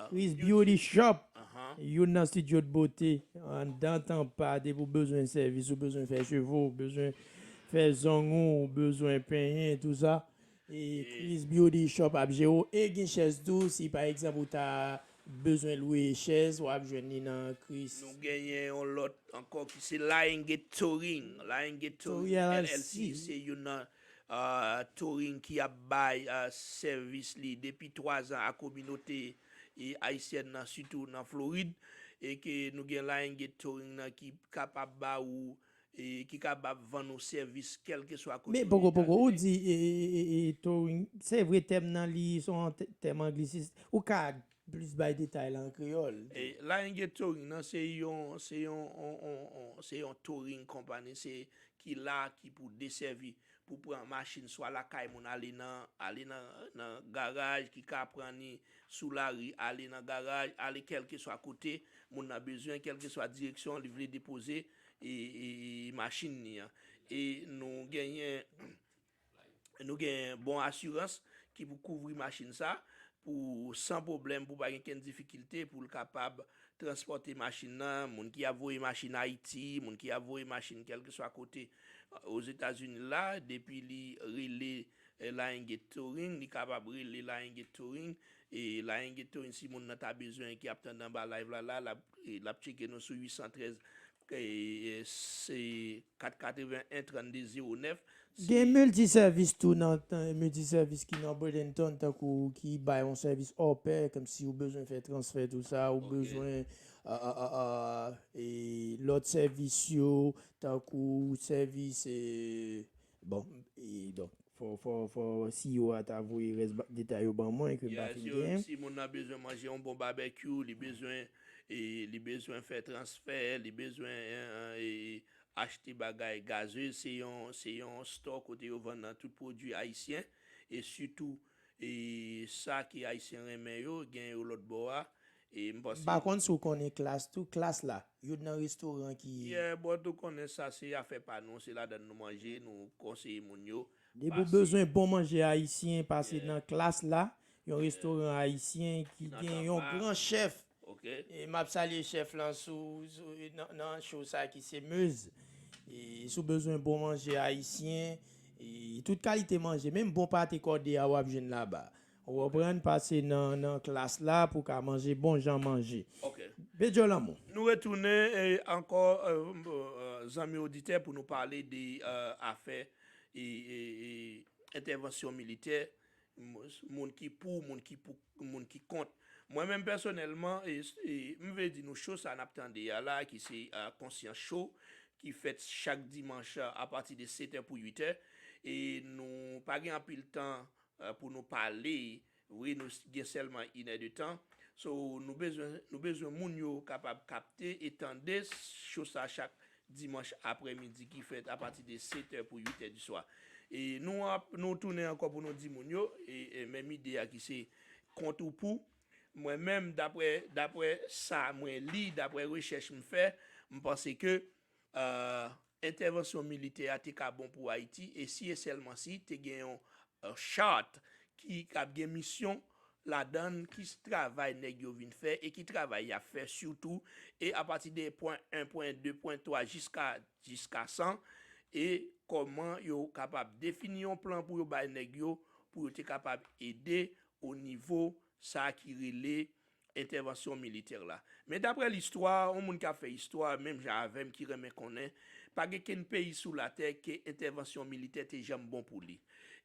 Chris Beauty Shop, youn nan studio de beauté anndan Tampa, depi w bezwen sèvis, ou bezwen fè cheve w, ou bezwen fè zong ou, ou bezwen penyen, tou sa. E Chris Beauty Shop ap jere w. E gen chèz tou, si pa egzanp ou ta bezwen lwe chèz, w ap jwenn li nan Chris. Nou genyen yon lòt ankò ki se Laenge Touring. Laenge Touring L L C se youn nan, e, touring ki ap bay, e, sèvis li depi twa zan a kominote, e, ayisyèn nan, sitou nan Florid, e ke nou gen Laenge Touring nan ki kapab ba ou, e, ki kapab vann ou sèvis kèlkeswa kote ou ye. Men poko, poko, ou di, e, e, e, e, e, touring, se vre tèm nan li, se yon tè-, tèm anglisis, ou ka plis bay detay la an kreyòl. E, Laenge Touring nan, se yon, se yon, on, on, on, se yon touring company, se ki la, ki pou desèvi, pou pran machin, swa lakay moun, ale nan, ale nan, nan garaj, ki ka pran li sou lari, ale nan garaj, ale kèlkeswa kote moun nan bezwen, kèlkeswa direksyon li vle depoze, e, e, e machin li an. E nou genyen, nou genyen bon asirans ki pou kouvri machin sa, pou san pwoblèm, pou pa gen kenn difikilte, pou l kapab transpòte machin nan, moun ki ap voye machin Ayiti, moun ki ap voye machin kèlkeswa kote, Ozetazini la, depi li rele, eh, Lion Gate Towing, li kapab rele Lion Gate Towing, e Lion Gate Towing, si moun nan ta bezwen, ki ap tande anba live la, la, l ap, e l ap tcheke nou sou uit san trèz, e, se kat katreven en trannde zewo nèf. Gen miltisèvis tou nan, nan miltisèvis ki nan Bradenton, tankou ki bay yon sèvis hopper, kòmsi ou bezwen fè transfè, tou sa, ou bezwen, a, a, a, a, e lòt sèvis yo, tankou sèvis, e, bon, e donk, fò, fò, fò C E O a ta voye rès ba- detay yo ban mwen, ke m pa fin genyen. Si moun nan bezwen manje yon bon barbecue, li bezwen, e, li bezwen fè transfè, li bezwen, e, e, achte bagay gazez, se yon, se yon store kote yo vann nan tout pwodui ayisyen, e sitou, e, sa ke ayisyen renmen yo, gen yo lòt bò a, e m panse. M pa konn si w konnen Klass tou, Klass la, youn nan restoran ki. Yeah, but ou konnen sa, se afè pa nou, se ladan nou manje, nou konseye moun yo. Depi w bezwen bon manje ayisyen, pase nan Klass la, yon restoran ayisyen ki gen yon gran chèf. E m ap salye chèf lan sou, sou, nan, nan show sa ki se Mez. E si w bezwen bon manje ayisyen, e tout kalite manje, menm bon pate kòde a w ap jwenn laba. Ou konprann, pase nan, nan Klass la pou w ka manje bon jan manje. Bedjò Lanmou. Nou retounen, e, ankò, e, e, zanmi oditè, pou nou pale de, e, afè, e, e, e, entèvansyon militè, moun ki pou, moun ki pou, moun ki kont. Mwen menm pèsonèlman, e, e, m vle di nou, cho sa n ap tande a la, ki se, e, Konsyans Cho, ki fèt chak dimanch, e, apati de sèt è pou uit è, e nou pa gen anpil tan, e, pou nou pale. Wi, nou s- gen sèlman inè de tan. So, nou bezwen, nou bezwen moun yo kapab kapte e tande cho sa chak dimanch aprèmidi ki fèt apati de sèt è pou uit è di swa. E nou ap, nou tounen ankò pou nou di moun yo, e, e menm ide a ki se kont ou pou. Mwen menm, daprè, daprè sa mwen li, daprè rechèch m fè, m panse ke, e, entèvansyon militè a te ka bon pou Ayiti, e si e sèlman si te gen yon, e, chart ki k ap gen misyon ladan l, ki travay nèg yo vin fè e ki travay y ap fè sitou, e apati de pwen en, pwen de, pwen twa jiska, jiska san, e kòman yo kapab defini yon plan pou yo bay nèg yo, pou yo te kapab ede o nivo sa ki rele entèvansyon militè la. Men daprè listwa, yon moun k ap fè istwa, menm jan avè m, ki renmen konnen, pa gen kenn peyi sou latè ke entèvansyon militè te janm bon pou li.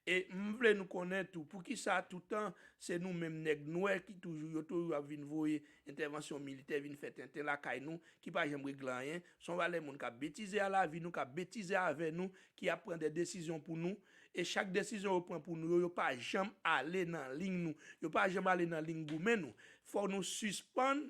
E m vle nou konnen tou, poukisa toutan se nou menm nèg nwè ki toujou, yo toujou ap vin voye entèvansyon militè vin fè tenten lakay nou, ki pa janm regle anyen. Se yon valè moun k ap betize a lavi nou, k ap betize avè nou, ki ap pran de desizyon pou nou. E chak desizyon yo pran pou nou yo, yo pa janm ale nan liy nou. Yo pa janm ale nan liy goumen nou. Fò nou sispann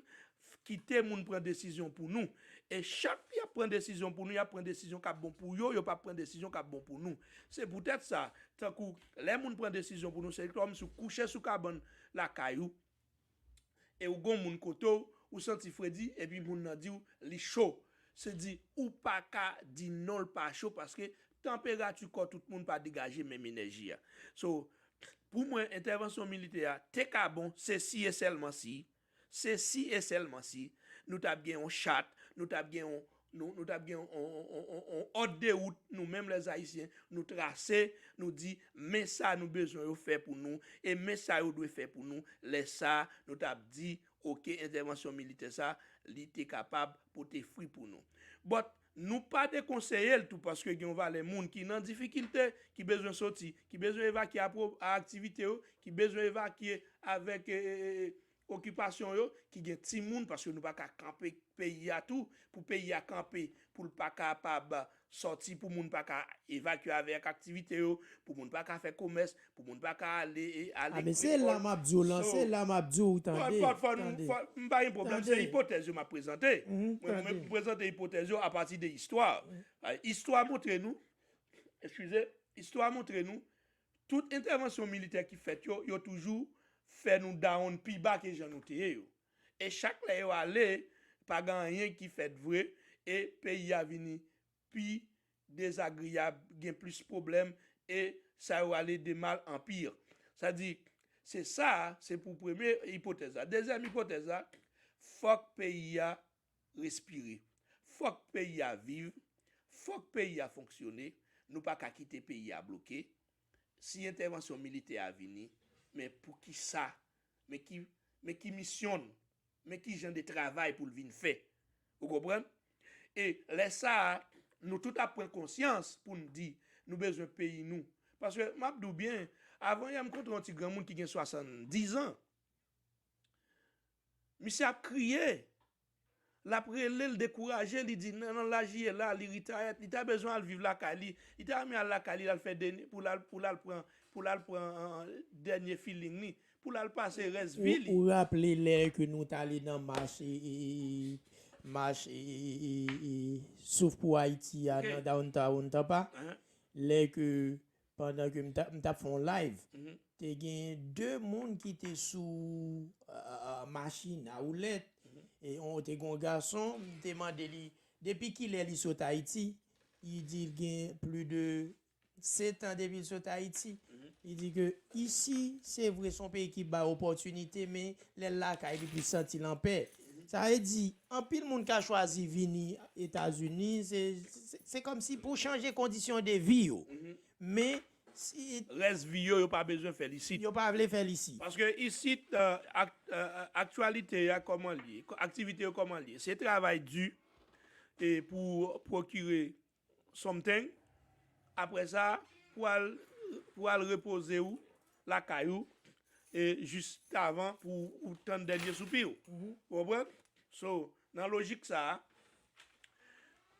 kite moun pran desizyon pou nou. E chak y ap pran desizyon pou nou, y ap pran desizyon k ap bon pou yo, yo p ap pran desizyon k ap bon pou nou. Se poutèt sa, tankou lè moun pran desizyon pou nou, se kòmsi w kouche sou kabann lakay ou, e w gon moun kote w, ou santi fredi, epi moun nan di w li cho. Se di, ou pa ka di non, l pa cho, paske tanperati kò tout moun pa degaje menm enèji a. So, pou mwen, entèvansyon militè a te ka bon, se si e sèlman si, se si e sèlman si nou t ap gen yon chat, nou t ap gen yon, nou, nou t ap gen yon, yon, yon, yon, yon òd de wout, nou menm lèzayisyen, nou trase, nou di, men sa nou bezwen yo fè pou nou, e men sa yo dwe fè pou nou. Lè sa, nou t ap di, oke, entèvansyon militè sa, li te kapab pote fwi pou nou. But, nou pa dekonseye l tou, paske gen yon valè moun ki nan difikilte, ki bezwen soti, ki bezwen evakye a aktivite yo, ki bezwen evakye avèk, e, e, e, okipasyon yo, ki gen timoun, paske nou pa ka kanpe peyi a tou, pou peyi a kanpe, pou l pa kapab sòti, pou moun pa ka evakye avèk aktivite yo, pou moun pa ka fè komès, pou moun pa ka ale, e, ale. A, men se la m ap di w lan, se la m ap di w, tande, fò, fò, fò nou, tande, fò, m pa gen pwoblèm, se ipotèz yo m ap prezante. Mwen, mwen, m prezante ipotèz yo apati de istwa. E, istwa montre nou, eskize, istwa montre nou, tout entèvansyon militè ki fèt yo, yo toujou fè nou down pi ba ke jan nou te ye yo. E chak lè yo ale, pa gen anyen ki fèt vre, e peyi a vini pi dezagreyab, gen plis pwoblèm, e sa yo ale de mal an pi. Sa di, Se sa, se pou premye ipotèz la. Dezyèm ipotèz la, fòk peyi a respire. Fòk peyi a viv. Fòk peyi a fonksyone. Nou pa ka kite peyi a bloke. Si entèvansyon militè a vini, men poukisa? Men ki, men ki misyon l? Men ki jan de travay pou l vin fè? Ou konprann? E lè sa a, nou tout ap pran konsyans pou n di nou bezwen peyi nou. Paske m ap di w byen, avan yè m kontre yon ti granmoun ki gen swasanndizan. Misye ap kriye. L ap rele, l dekouraje, li di nan, nan laj li ye la, li retire, li ta bezwen al viv lakay li. Li ta renmen al lakay li, l al fè deni, pou l al, pou l al pran, pou l al pran, euh, dènye feeling li, pou l al pase rès vi li. Ou raple lè ke nou t ale nan mach, e, e, e, mach, e, e, e, e, Souf pou Ayiti a nan downtown Tampa? Lè ke, pandan ke m t ap, m t ap fè yon live, te gen de moun ki te sou, euh, machin a woulèt. E on, te gen yon gason, m te mande li depi kilè li sot Ayiti. Li di l gen plis de sèt an depi l sot Ayiti. Li di ke isi, se vre, se yon peyi ki bay opòtinite, men lè l lakay li, li plis santi l anpè. Sa vle di, anpil moun ka chwazi vini Etazini, se, se, se kòmsi pou chanje kondisyon de vi yo. Men si rès vi yo, yo pa bezwen fè l isit. Yo pa vle fè l isit. Paske isit, euh, ak-, euh, aktyalite a kòman l ye, ko-, aktivite yo kòman l ye. Se travay di e pou pwokire something, apre sa, pou al, pou al repoze w lakay ou, e jiskavan pou ou tann dènye soupi w. Ou konprann? So, nan lojik sa a,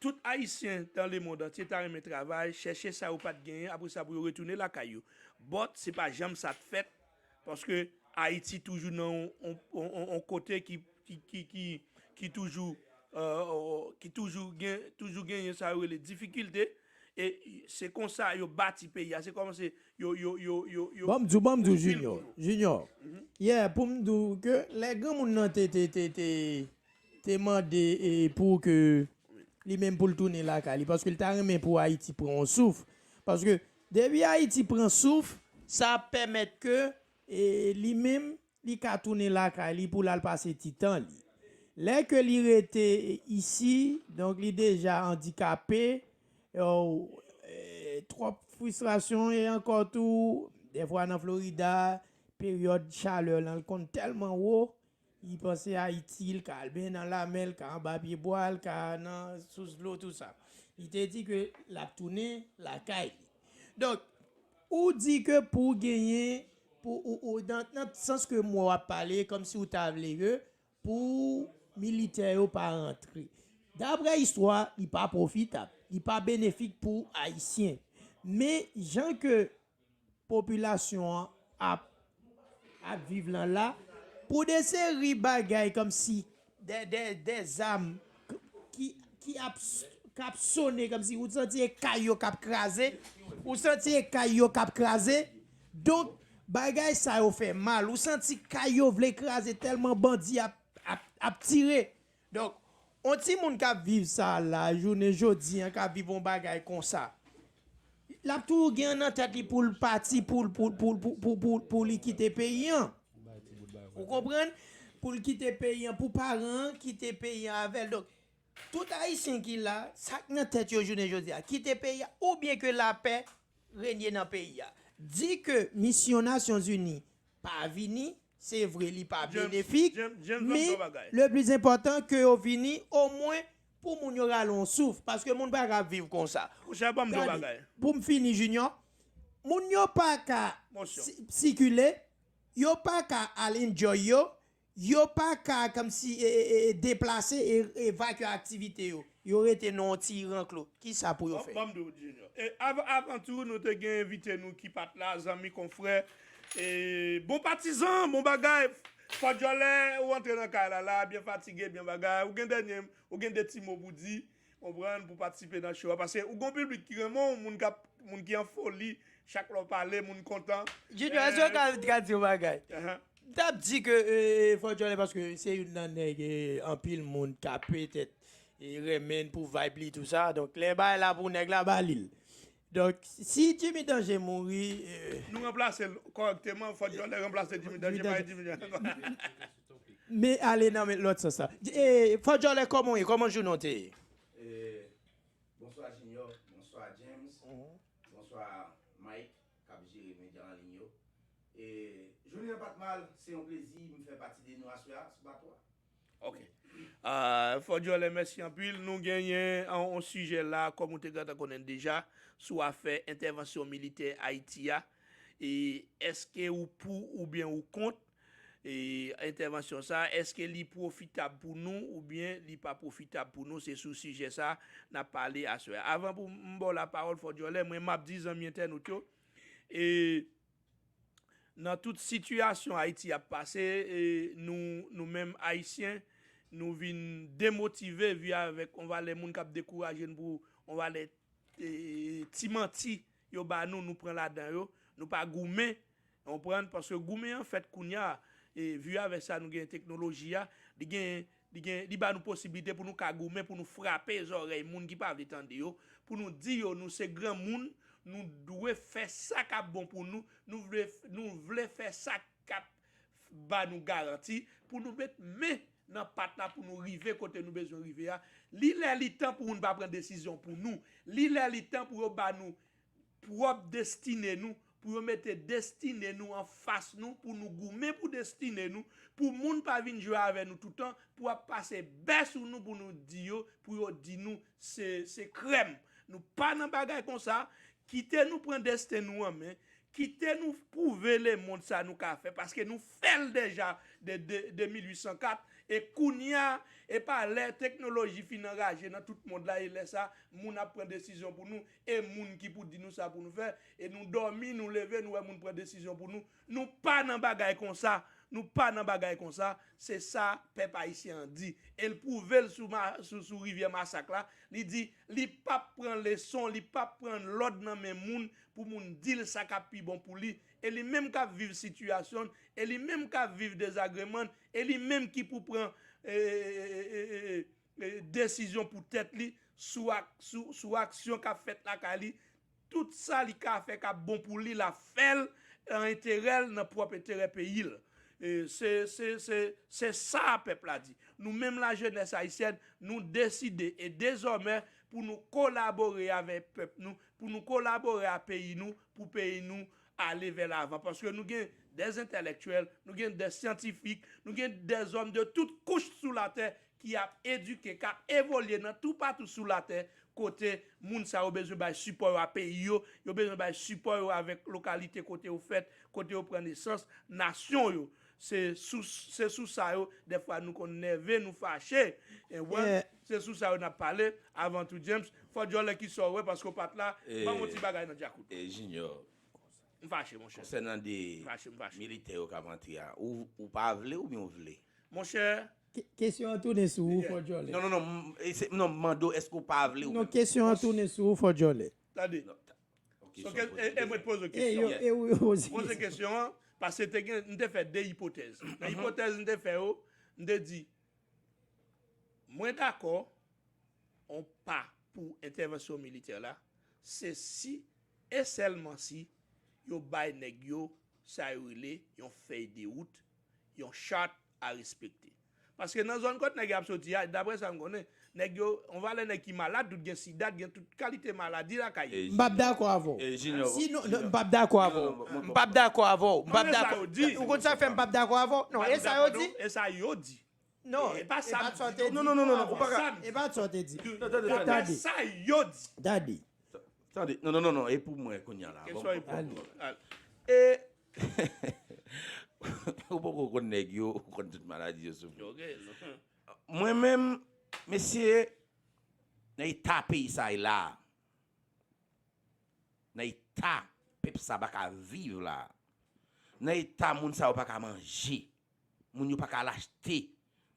tout Ayisyen dans le monde entier ta renmen travay, chèche sa yo pa t genyen, apre sa pou yo retounen lakay yo. But, se pa janm sa t fèt, paske Ayiti toujou nan yon, yon, yon, yon, yon kote ki, ki, ki, ki, ki toujou, euh, ki toujou gen, toujou genyen sa yo rele difikilte. E se konsa yo bati peyi a. Se kòman se yo, yo, yo, yo, yo Ban m di w, ban m di w, Junior. Junior. Yeah, pou m di w ke lè granmoun nan te, te, te, te, te mande, e, pou ke li menm pou l tounen lakay li, paske li ta renmen pou Ayiti pran yon souf. Paske depi Ayiti pran souf, sa ap pèmèt ke, e, li menm, li ka tounen lakay li pou l al pase ti tan li. Lè ke li rete isi, donk li deja andikape, yo, e, twòp fristrasyon e ankò tou, dèfwa nan Florida, peryòd chalè lan, l konn tèlman wo, li panse Ayiti, l ka al benyen nan lamè, l ka anba pyebwa, l ka nan sous dlo, tou sa. Li te di ke l ap tounen lakay li. Donk, ou di ke pou w genyen, pou ou, ou, nan, nan sans ke mo w ap pale, kòmsi w ta vle ke pou militè yo pa rantre. Daprè istwa, li pa pwofitab, li pa benefik pou Ayisyen. Men, jan ke popilasyon an ap, ap viv lan la, pou de seri bagay kòmsi de, de, de zam k-, ki, ki ap, k ap sone kòmsi ou santi e kay yo k ap kraze, ou santi e kay yo k ap kraze. Donk, bagay sa yo fè mal, ou santi kay yo vle kraze tèlman bandi ap, ap, ap tire. Donk, on timoun k ap viv sa la, jounen jodi an, k ap viv on bagay konsa, l ap toujou gen nan tèt li pou l pati, pou l, pou, pou, pou, pou, pou, pou li kite peyi an. Ou konprann? Pou l kite peyi an, pou paran an kite peyi an avè l. Donk, tout Ayisyen ki la, sa k nan tèt yo jounen jodi a, kite peyi a, oubyen ke lapè renye nan peyi a. Di ke misyon Nasyonzini pa vini, se vre li pa benefik, men le plis enpòtan ke yo vini omwen pou moun yo rale yon souf, paske moun pa ka viv konsa. Monchè, ban m di w yon bagay. Pou m fini, Junior, moun yo pa ka si-, sikile, yo pa ka al enjoy yo, yo pa ka kòmsi, e, e, e, deplase e evakye aktivite yo. Yo rete nan yon ti ranklo. Kisa pou yo fè? Ban m di w, Junior. E, av-, avan tou, nou te gen envite nou ki pa t la, zanmi, konfrè. E, bon patizan, bon bagay. Fò Djòlè, ou antre nan kay la, la, byen fatige, byen bagay. Ou gen dènye, ou gen de ti mo pou di, konprann, pou patisipe nan show a. Paske ou gon piblik ki renmen w, moun k ap, moun ki an foli, chak lè w pale, moun kontan. Junior, èske w ka, ka di yon bagay? M t ap di ke, e, Fò Djòlè, paske se youn nan nèg, e, anpil moun ka petèt, e, renmen pou vibe li, tou sa. Donk, lè bagay la pou nèg la, ba li l. Donk, si Jimmy Danger mouri, eh, Nou ranplase l kòrèkteman. Fò Djòlè ranplase Jimmy Danger pa Jimmy Danger. Men ale nan men lòt sans la. Eh, Fò Djòlè, kòman w ye? Kòman jounen w te ye? Eh, bonswa Junior, bonswa James, bonswa Mike k ap jere medya an liy yo. E jounen an pa t mal, se yon plezi m fè pati de nou aswè a sou bato a. Ok. Ah, Fò Djòlè, mèsi anpil. Nou genyen yon, yon sijè la, kòm ou te gentan konnen deja, sou afè entèvansyon militè Ayiti a. E èske ou pou oubyen ou kont e entèvansyon sa? Èske li pwofitab pou nou oubyen li pa pwofitab pou nou? Se sou sijè sa n ap pale aswè a. Avan pou m ba w lapawòl, Fò Djòlè, mwen m ap di zanmi entènot yo, e nan tout sitiyasyon Ayiti ap pase, e nou, nou menm Ayisyen, nou vin demotive vi avèk yon valè moun k ap dekouraje n pou yon valè e, ti manti yo ba nou, nou pran ladan yo, nou pa goumen, konprann, paske goumen an fèt kounye a, e, vi avèk sa nou gen teknoloji a, li gen, li gen, li ba nou posiblite pou nou ka goumen, pou nou frape zòrèy moun ki pa vle tande yo, pou nou di yo nou se granmoun, nou dwe fè sa k ap bon pou nou, nou vle, nou vle fè sa k ap ba nou garanti, pou nou met men nan pat la pou nou rive kote nou bezwen rive a. Li lè li tan pou moun pa pran desizyon pou nou. Li lè li tan pou yo ba nou pwòp destine nou, pou yo mete destine nou anfas nou, pou nou goumen pou destine nou, pou moun pa vin jwe avè nou toutan, pou ap pase bè sou nou pou nou di yo, pou yo di nou se, se krèm. Nou pa nan bagay konsa. Kite nou pran desten nou an men. Kite nou pwouve lemonn sa nou ka fè, paske nou fè l deja de, de, de mil uit san kat. E kounye a, e pa lè teknoloji fin anraje nan tout mond la, e lè sa, moun ap pran desizyon pou nou, e moun ki pou di nou sa pou nou fè, e nou dòmi, nou leve, nou wè moun pran desizyon pou nou. Nou pa nan bagay konsa. Nou pa nan bagay konsa. Se sa pèp ayisyen an di. E l pwouve l sou, ma- sou, sou rivyè Masak la. Li di, li p ap pran leson, li p ap pran lòd nan men moun pou moun di l sa k ap pi bon pou li. E li menm k ap viv sitiyasyon l, e li menm k ap viv dezagreman l, e li menm ki pou pran e, e, e, e, e, e, desizyon pou tèt li sou, ak, sou, sou aksyon k ap fèt lakay li. Tout sa li ka fè k ap bon pou li, l ap fè l nan enterè l, nan pwòp enterè peyi l. E, se, se, se, se sa pèp la di. Nou menm lajenès ayisyèn, nou deside e dezòmè pou nou kolabore avèk pèp nou, pou nou kolabore a peyi nou, pou peyi nou ale vè lavan. Paske nou gen dè entèlèktyèl, nou gen dè syantifik, nou gen dè zòm de tout kouch sou latè ki ap edike, k ap evolye nan toupatou sou latè, kote moun sa yo bezwen bay sipò yo a peyi yo, yo bezwen bay sipò yo avèk lokalite kote yo fèt, kote yo pran nesans, nasyon yo. Se sou, se sou sa yo, dèfwa nou konn nève, nou fache. E wè, se sou sa yo n ap pale. Avan tou, James, fò Djòlè ki sa w wè, paske w pa t la, ban m yon ti bagay nan djakout. E Junior, M fache, monchè. Konsènan de M fache, m fache. Militè yo k ap antre a, ou, ou pa vle oubyen ou vle? Monchè, Ke- Kesyon an tounen sou ou, Fò Djòlè. Non, non, non, m- e se- non, m mande w, èske w pa vle ou Non, kesyon an tounen sou ou, Fò Djòlè. Tande. Ok, So, so, ke- e e mwen te poze E yo, kesyon. e ou poze Poze kesyon. Kesyon an, paske te gen, m te fè de ipotèz. Nan ipotèz m te fè yo, m te di, mwen dakò, on pa pou entèvansyon militè la, se si e sèlman si yo bay nèg yo sa yo rele yon fèy de wout, yon chart a respekte. Paske nan zòn kot nèg yo ap soti a, daprè sa m konnen, nèg yo, on valè nèg ki malad, tout gen sida, gen tout kalite maladi lakay yo. M p ap dakò avè w. E Junior, Si nou, non, m p ap dakò avè w. M p ap dakò avè w. M p ap Mwen sa dakò. yo di. Ou konn sa fè m p ap dakò avè w? Non, e sa yo di? E sa yo di. Non, E pa sa m sa w di. te di. Non, non, non, non, ou pa ka. E pa sa w te di. Tande, tande, tande. Daprè sa yo di. Tande. Tande. Non, non, non, non, e pou mwen kounye a la. Bon, Kesyon e bon, pou bon. Al. E ou poko konn nèg yo, ou konn tout maladi yo soufri. Ok. Mwen menm, mesye, nan eta peyi sa ye la, nan eta pèp sa pa ka viv la, nan eta moun sa yo pa ka manje, moun yo pa ka al achte,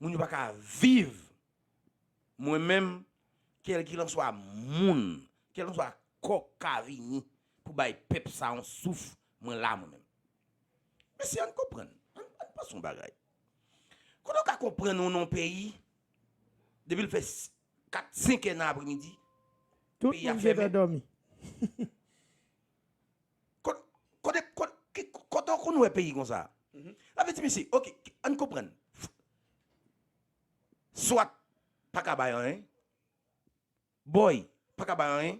moun yo pa ka viv. Mwen menm, kèlkilanswa moun, kèlkilanswa kò k ka vini pou bay pèp sa yon souf, mwen la mwen menm. Mesye, ann konprann, ann, ann panse yon bagay. Kote w ka konprann ou nan yon peyi, depi l fè s- kat, senk è nan apremidi, Tout peyi a moun gentan fèmen. Dòmi. Donk, ou konn wè peyi konsa. Sa vle di, mesye, oke, ann konprann. Swat pa ka bay anyen. Boy pa ka bay anyen.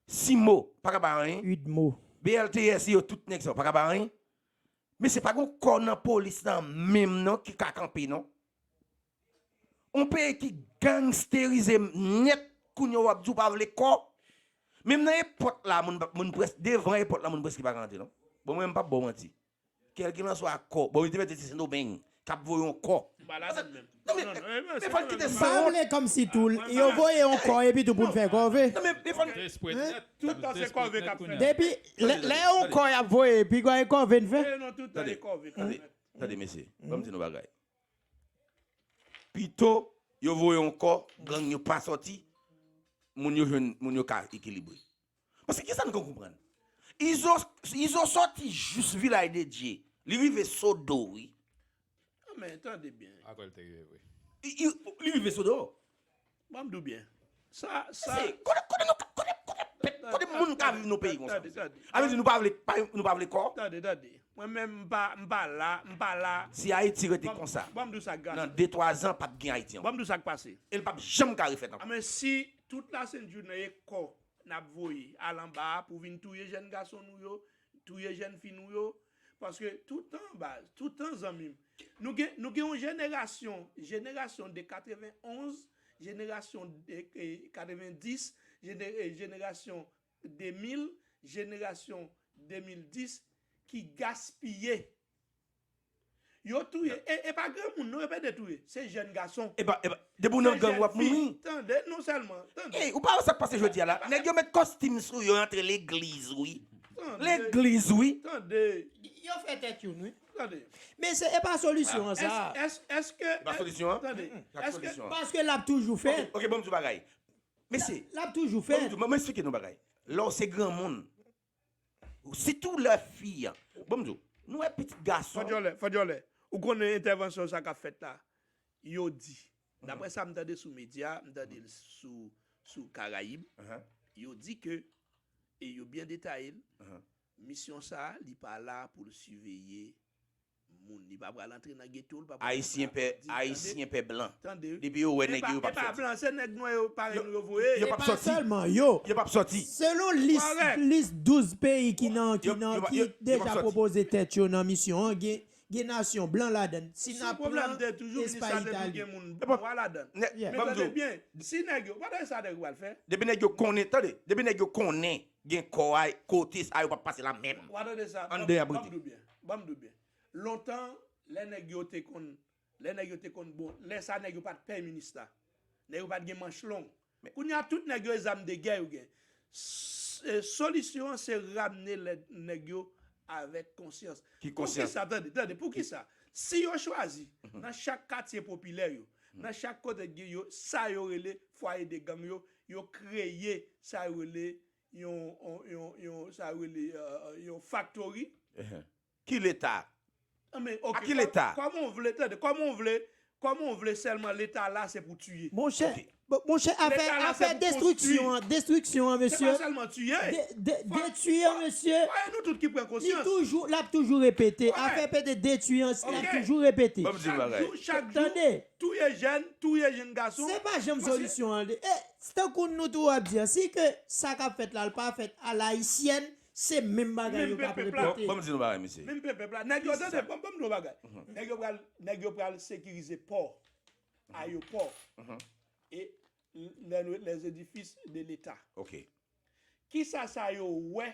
Simo pa ka bay anyen. Udmo. B L T S yo, tout nèg sa yo pa ka bay anyen. Men se pa gon kò nan polis lan menm non ki ka kanpe non. On peyi ki gangsterize nèt, kounye a w ap di w pa vle kò. Menm nan epòt la, moun, moun près, devan epòt la, moun prèske pa ka antre non. Bon, mwen, m p ap ba w manti. Kèlkelanswa kò. Bon, yo te mete ti Sendomeng k ap voye yon kò. M pa ladann menm. Non, men, non, non, men, men, fò n kite sa. M pa vle kòmsi tou, yo voye yon kò epi tou pou n fè kòve. Non, men, men fò n. Tout tan se kòve k ap fè. Depi lè, lè yon kò y ap voye, epi gwa e kòve n fè. Eh, non, tout tan e kòve k ap fè. Tande, tande, mesye. Ban m di nou bagay. Pito yo voye yon kò, gang yo pa sòti, moun yo jwenn, moun yo ka ekilibre. Paske kisa n ka konprann? Izo, Izo sòti jis Vilaj de Dye. Li rive Sodo, wi. Ah, men, tande byen. Akwè l te rive vre. Li, li, li rive Sodo. Ban m di w byen. Sa, sa. Mesye, kote, kote nou ka, kote, kote, kote moun ka viv nan peyi konsa? Tande, tande. A vle di nou pa vle, pa, nou pa vle kò? Tande, tande. Mwen menm, m pa, m pa la, m pa la. Si Ayiti rete konsa, ban m di w sa, gason. Nan de, twa zan, p ap gen Ayiti ankò. Ban m di w sa k pase. E l p ap janm ka refèt ankò. A, men si tout lasent jounen e kò n ap voye al anba a pou vin touye jèn gason nou yo, touye jèn fi nou yo. Paske toutan, baz, toutan, zanmi m, nou gen, nou gen yon jenerasyon, jenerasyon de katrevenonz, jenerasyon de, eh, katrevendis, jene-, eh, jenerasyon de mil, jenerasyon de mil dis ki gaspiye. Yo touye, e, e pa granmoun non, yo pa de touye, se jèn gason. E pa, e pa, depi w nan gang, w ap mouri. Tande, non sèlman, tande. Ey, ou pa wè sa k pase jodi a la? Nèg yo met kostim sou yo, antre legliz, wi. Legliz, wi. Tande. Yo fè tèt youn, wi. Tande. Men se, e pa solisyon an, sa. Èske, èske, èske, tande, èske, paske l ap toujou fèt. Ok, ok, ban m di w bagay. Mesye, l ap toujou fèt. Ban m di w, ban m eksplike nou bagay. Lè w se granmoun, sitou lè fi an. Bon, m di w, nou wè pitit gason. Fòdjòlè, Fòdjòlè, ou konnen entèvansyon sa k ap fèt la, yo di, daprè sa m tande sou medya, m tande l sou, sou Karayib, yo di ke, e yo byen detaye l, misyon sa a, li pa la pou l siveye moun, li pa pral antre nan geto, li pa pral antre nan Ayisyen pè, Ayisyen pè blan. Tande. Depi yo wè nèg yo, yo p ap sòti. E pa blan, se nèg nwè yo parèy nou yo voye. Yo p ap sòti. E pa sèlman yo. Yo p ap sòti. Selon lis, lis douz peyi ki nan, ki nan, ki deja pwopoze tèt yo nan misyon an, gen, gen nasyon blan ladann. Si n ap pran Espay, Itali. Gen moun nwa ladann. Men tande byen, si nèg yo, pa tande sa nèg yo pral fè. Depi nèg yo konnen, tande, depi nèg yo konnen gen kò a kote sa, yo p ap pase la menm. Ou pa tande sa? Ann deyò abrite. Ban m di w byen, ban m di w byen. Lontan, lè nèg yo te konn, lè nèg yo te konn, bon, lè sa nèg yo pa t pè minis la. Nèg yo pa t gen manch long. Kounye a, tout nèg yo, e zam de gè yo gen. S-, e, solisyon an, se ramne lè nèg yo avèk konsyans. Ki konsyans? Poukisa, tande, tande, poukisa? Si yo chwazi, nan chak katye popilè yo, nan chak kote gen yo, sa yo rele fwaye de gang yo, yo kreye sa yo rele yon, yon, yon, yon, sa yo rele, euh, yon faktori. Ki leta? A ki leta? Kòman w vle, tande, kòman w vle, kòman w vle sèlman leta la se pou tiye? Monchè, monchè, afè, afè destriksyon an, destriksyon an, mesye. Se pa sèlman tiye. De, de, detwi an, mesye. Fò, fò nou tout ki pran konsyans. Li toujou, l ap toujou repete. Afè pete detwi an, l ap toujou repete. Chak jou, chak jou, touye jèn, touye jèn gason. Se pa janm solisyon an. E, tankou nou tou ap di an, si ke sa k ap fèt la, l pa fèt alayisyèn, se menm bagay yo k ap repete. Bon, bon, m di nou bagay, mesye. Menm pèp la. Nèg yo, tande, bon, bon, m di nou bagay. Nèg yo pral, nèg yo pral sekirize pò, ayewopò, e lè, lè zedifis de leta. Ok. Kisa sa yo wè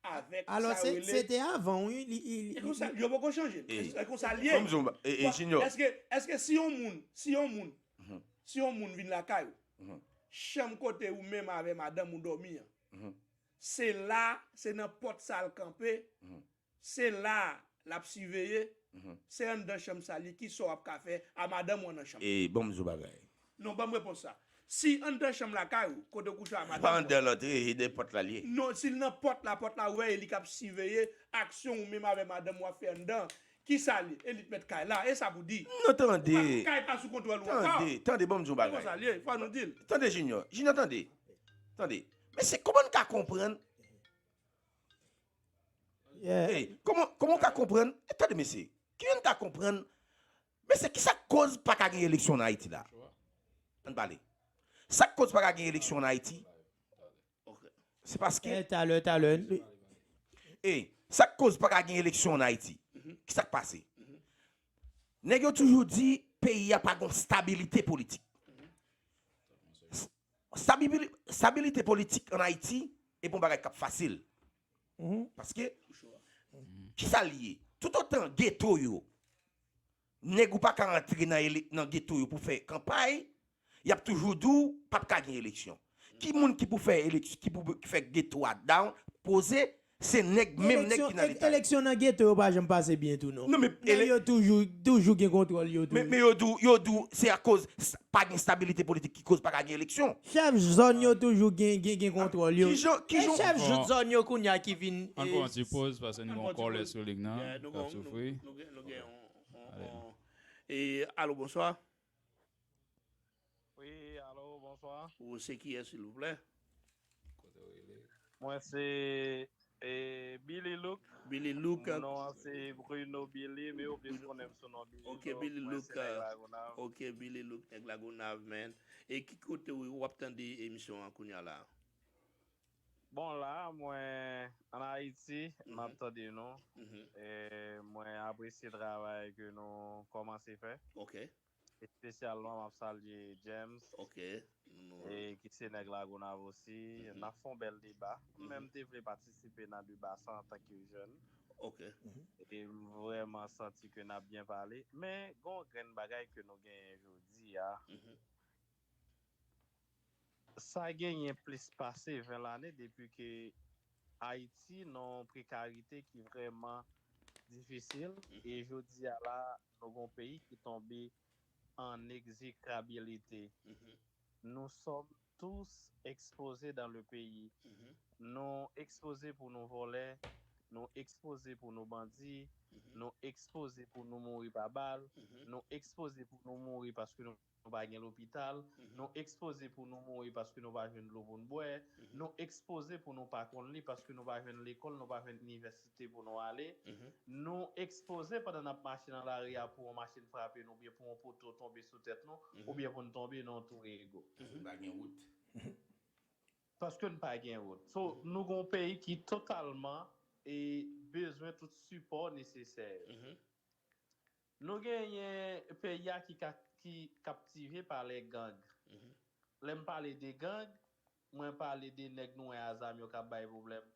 avèk sa yo rele? Alò, se, se te avan, wi, li, li, li, e konsa, yo poko chanje l. E konsa l ye. Bon, m di w, e, e, Junior. Èske, èske si yon moun, si yon moun, si yon moun vin lakay ou, chanm kote ou menm avè madanm ou dòmi an, se la, se nan pòt sa l kanpe, se la l ap siveye, se anndan chanm sa l ye, kisa w ap ka fè a madanm ou anndan chanm? E, ban m di w bagay. Non, ban m repons sa. Si anndan chanm lakay ou, kote w kouche a madanm ou. Pa anndan l antre, e de pòt la l ye. Non, si l nan pòt la, pòt la ouvè, e li k ap siveye aksyon ou menm avè madanm ou ap fè anndan, kisa l ye? E li t mèt kay la, e sa pou di. Non, tande. Ou pa, kay pa sou kontwòl ou ankò. Tande, tande, ban m di w bagay. Se konsa l ye, fò nou di l. Tande, Junior. Junior, tande. Tande. Mesye, kòman n ka konprann Ey, kòman, kòman w ka konprann? E, tande, mesye. Kijan n ka konprann? Mesye, ki sa k koz pa ka gen eleksyon an Ayiti la? Ann pale. Sa k koz pa ka gen eleksyon an Ayiti? Se paske. Talè, talè. Ey, sa k koz pa ka gen eleksyon an Ayiti? Ki sa k pase? Nèg yo toujou di peyi a pa gon stabilite politik. Stabili- stabilite politik an Ayiti e pa yon bagay k ap fasil. Paske, ki sa l ye? Toutotan geto yo, nèg ou pa ka antre nan, ele- nan geto yo pou fè kanpay, y ap toujou di w p ap ka gen eleksyon. Ki moun ki pou fè eleksyon, ki pou fè geto a down, poze, se nèg, menm nèg ki nan leta. Eleksyon nan geto yo pa janm pase byen tou non. Non, men nèg yo toujou, toujou gen kontwòl yo tou. Men yo di w, yo di w se akoz pa gen stabilite politik ki koz pa ka gen eleksyon. Chèf zòn yo toujou gen, gen, gen kontwòl yo. Kijan, kijan? Chèf zòn yo kounye a ki vin. Ann pran yon ti poz paske nou gen yon kòlè sou liy nan k ap soufri. Nou gen, nou gen yon, yon, yon. E, alo, bonswa. Wi, alo, bonswa. Ou se kiyès, silvouplè? Mwen se, e, Billy Look. Billy Look. Non an se Bruno Billy, men yo plis konnen m sou non Billy Look. Ok, Billy Look. Ok, Billy Look, nèg Lagonav, man. E ki kote w, w ap tande emisyon an kounye a la? Bon, la, mwen ann Ayiti, m ap tande nou. E mwen apresye travay ke nou kòmanse fè. Ok. Espesyalman, m ap salye James, e ki se nèg Lagonav osi. N ap fè yon bèl deba. Mwen menm te vle patisipe nan deba sa antanke jèn. E m vrèman santi ke n ap byen pale. Men, gen yon grenn bagay ke nou genyen jodi a. Sa genyen plis pase ven lane depi ke Ayiti nan yon prekarite ki vrèman difisil. E jodi a la, nou gen yon peyi ki tonbe an egzekrabilite. Nous sommes tous exposés dans le pays. Nou ekspoze pou nou vòlè, nou ekspoze pou nou bandi, nou ekspoze pou nou mouri pa bal, nou ekspoze pou nou mouri paske nou nou pa gen lopital, nou ekspoze pou nou mouri paske nou pa jwenn dlo pou n bwè, nou ekspoze pou nou pa konn li paske nou pa jwenn lekòl, nou pa jwenn inivèsite pou nou ale, nou ekspoze pandan n ap mache nan lari a pou yon machin frape nou, oubyen pou yon poto tonbe sou tèt nou, oubyen pou n tonbe nan yon twou ego. Paske n pa gen wout. Paske n pa gen wout. So, nou gen yon peyi ki totalman e bezwen tout sipò nesesè yo. Nou genyen peyi a ki ka, ki kaptive pa lè gang. Lè m pale de gang, mwen pale de nèg nou wè a zam yo k ap bay pwoblèm.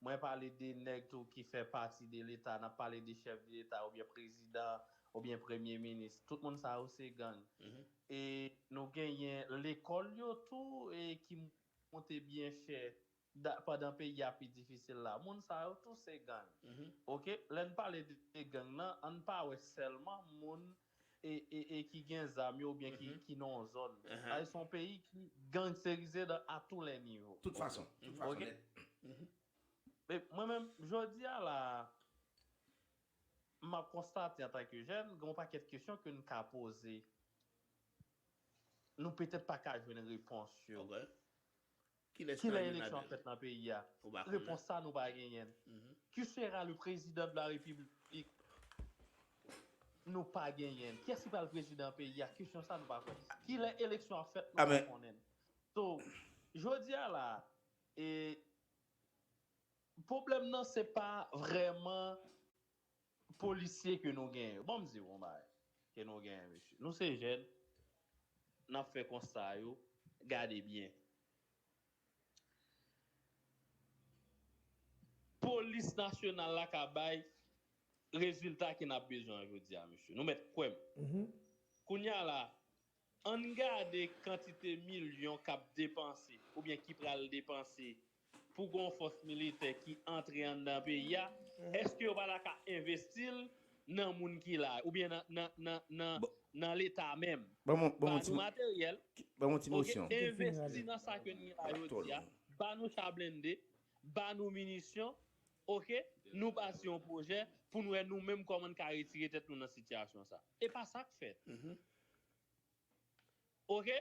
Mwen pale de nèg tou ki fè pati de Leta, n ap pale de chèf de Leta oubyen prezidan oubyen premye minis. Tout moun sa yo se gang. E nou genyen lekòl yo tou e ki monte byen chè da- pandan peyi a pi difisil la. Moun sa yo tou se gang. Oke? Lè n pale de, de gang nan, ann pa wè sèlman moun e, e, e ki gen zam yo oubyen ki, ki nan yon zòn. Sa se yon peyi ki gangsterize dan, à tous les niveaux. Tout fason, tout fason nèt. E mwen menm, jodi a la, m ap konstate antanke jèn, gen yon pakèt kesyon ke n ka poze. Nou petèt pa ka jwenn repons yo. Kilè eleksyon ap fèt nan peyi a? Repons sa nou pa genyen. Qui sera le président de la République? Nou pa genyen. Kiyès ki pral prezidan peyi a? Kesyon sa nou pa konnen. Kilè eleksyon ap fèt? Nou pa konnen. So, jodi a la, e, pwoblèm nan se pa vrèman polisye ke nou genyen yo. Ban m di w yon bagay ke nou genyen, mesye. Nou se jèn, n ap fè konsta yo, gade byen. Polis nasyonal la ka bay rezilta ke n ap bezwen an jodi a, mesye. Nou mèt kwè m. Kounye a la, ann gade kantite milyon k ap depanse oubyen ki pral depanse pou gon fòs militè ki antre anndan peyi a, èske yo pa ta ka envesti l nan moun ki la oubyen nan, nan, nan, nan, nan Leta menm? Ba nou materyèl, oke, envesti nan sa ke n gen la jodi a, ba nou cha blende, ba nou minisyon, oke, nou bati yon pwojè pou n wè nou menm kòman n ka retire tèt nou nan sitiyasyon sa. E pa sa k fèt. Oke?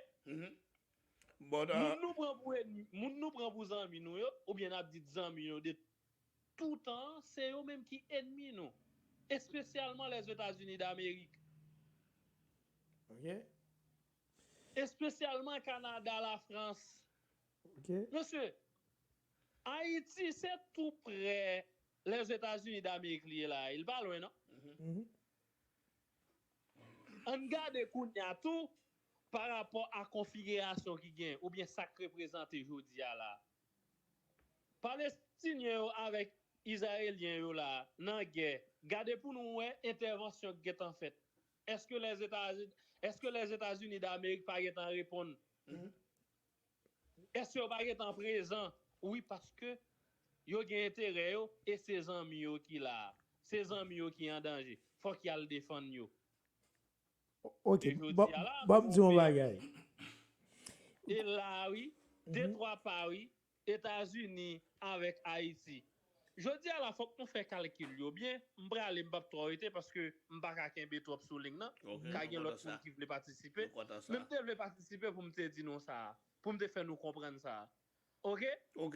Moun nou pran pou ènmi, moun nou pran pou zanmi nou yo, oubyen n ap di zanmi nou de toutan an, se yo menm ki ènmi nou. Espesyalman Lèzetazini Damerik. Ok. Espesyalman Kanada, Lafrans. Ok. Mesye, Ayiti se tou prè Lèzetazini Damerik li ye la. Li pa lwen, non? Mhm. Ann gade kounye a tou pa rapò a konfigirasyon ki gen oubyen sa k reprezante jodi a la. Palestinyen yo avèk Izrayelyen yo la nan gè. Gade pou nou wè entèvansyon k gentan fèt. Èske Lèzetazini, èske Lèzetazini Damerik pa gentan reponn? Èske yo pa gentan prezan? Wi, paske yo gen enterè yo e se zanmi yo ki la a. Se zanmi yo ki an danje. Fòk y al defann yo. Ok, ban m di yon bagay. E la wi, de twa pa wi, Etazini avèk Ayiti. Jodi a la, fòk nou fè kalkil yo byen. M prale, m p ap twò rete paske m pa ka kenbe twòp sou liy nan. Ka gen lòt moun ki vle patisipe. Men m te vle patisipe pou m te di nou sa a, pou m te fè nou konprann sa a. Ok? Ok.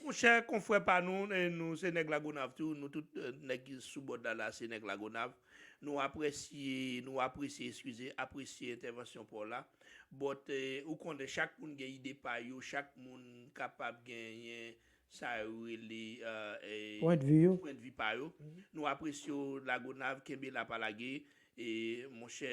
Monchè, konfrè pa nou, nou se nèg Lagonav tou, nou tout nèg ki sou bòd la la se nèg Lagonav. Nou apresye, nou apresye, eskize, apresye entèvansyon pa w la. But ou konnen chak moun gen ide pa yo, chak moun kapab genyen sa yo rele pwendvi yo. Pwendvi pa yo. Nou apresye w Lagonav, kenbe la pa lage. E monchè,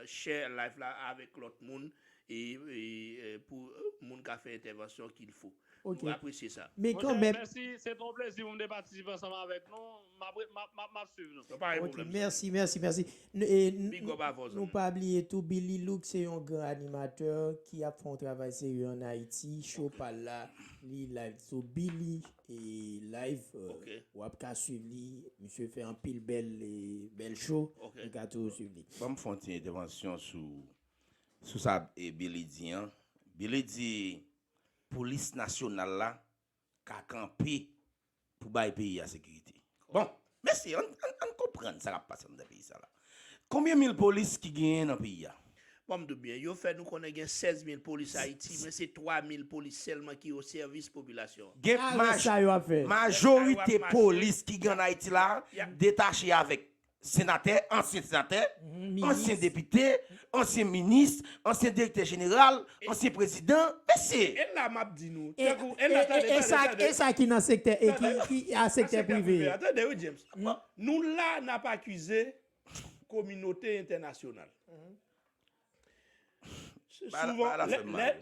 share live la avèk lòt moun e, e pou moun ka fè entèvansyon qu'il faut. Nou apresye sa. Men kanmenm. Mèsi, se te yon plezi pou m te patisipe ansanm avèk nou. M ap swiv nou. Ok, mèsi, mèsi, mèsi. Nou pa bliye tou, Billy Look se yon gran animatè ki ap fè yon travay serye ann Ayiti. Show pa l la, li live sou Billy e live. W ap ka swiv li. Misye fè anpil bèl, bèl show. Nou ka toujou swiv li. Ban m fè yon ti entèvansyon sou, sou sa Billy di an. Billy di polis nasyonal la ka kanpe pou bay peyi a sekirite. Bon, mesye, ann, ann, ann konprann sa k ap pase anndan peyi sa la. Konbyen mil polis ki genyen nan peyi a? Ban m di w byen, yo fè nou konnen gen sèz mil polis Ayiti, men se twa mil polis sèlman ki o sèvis popilasyon an. Gen majorite polis ki gen ann Ayiti la detache avèk senatè, ansyen senatè, ansyen depite, ansyen minis, ansyen direktè jeneral, ansyen prezidan. Mesye! E la m ap di nou. E sa ki nan sektè, e ki a sektè prive. Tande wi, James. Nou la n ap akize kominote entènasyonal. Souvan,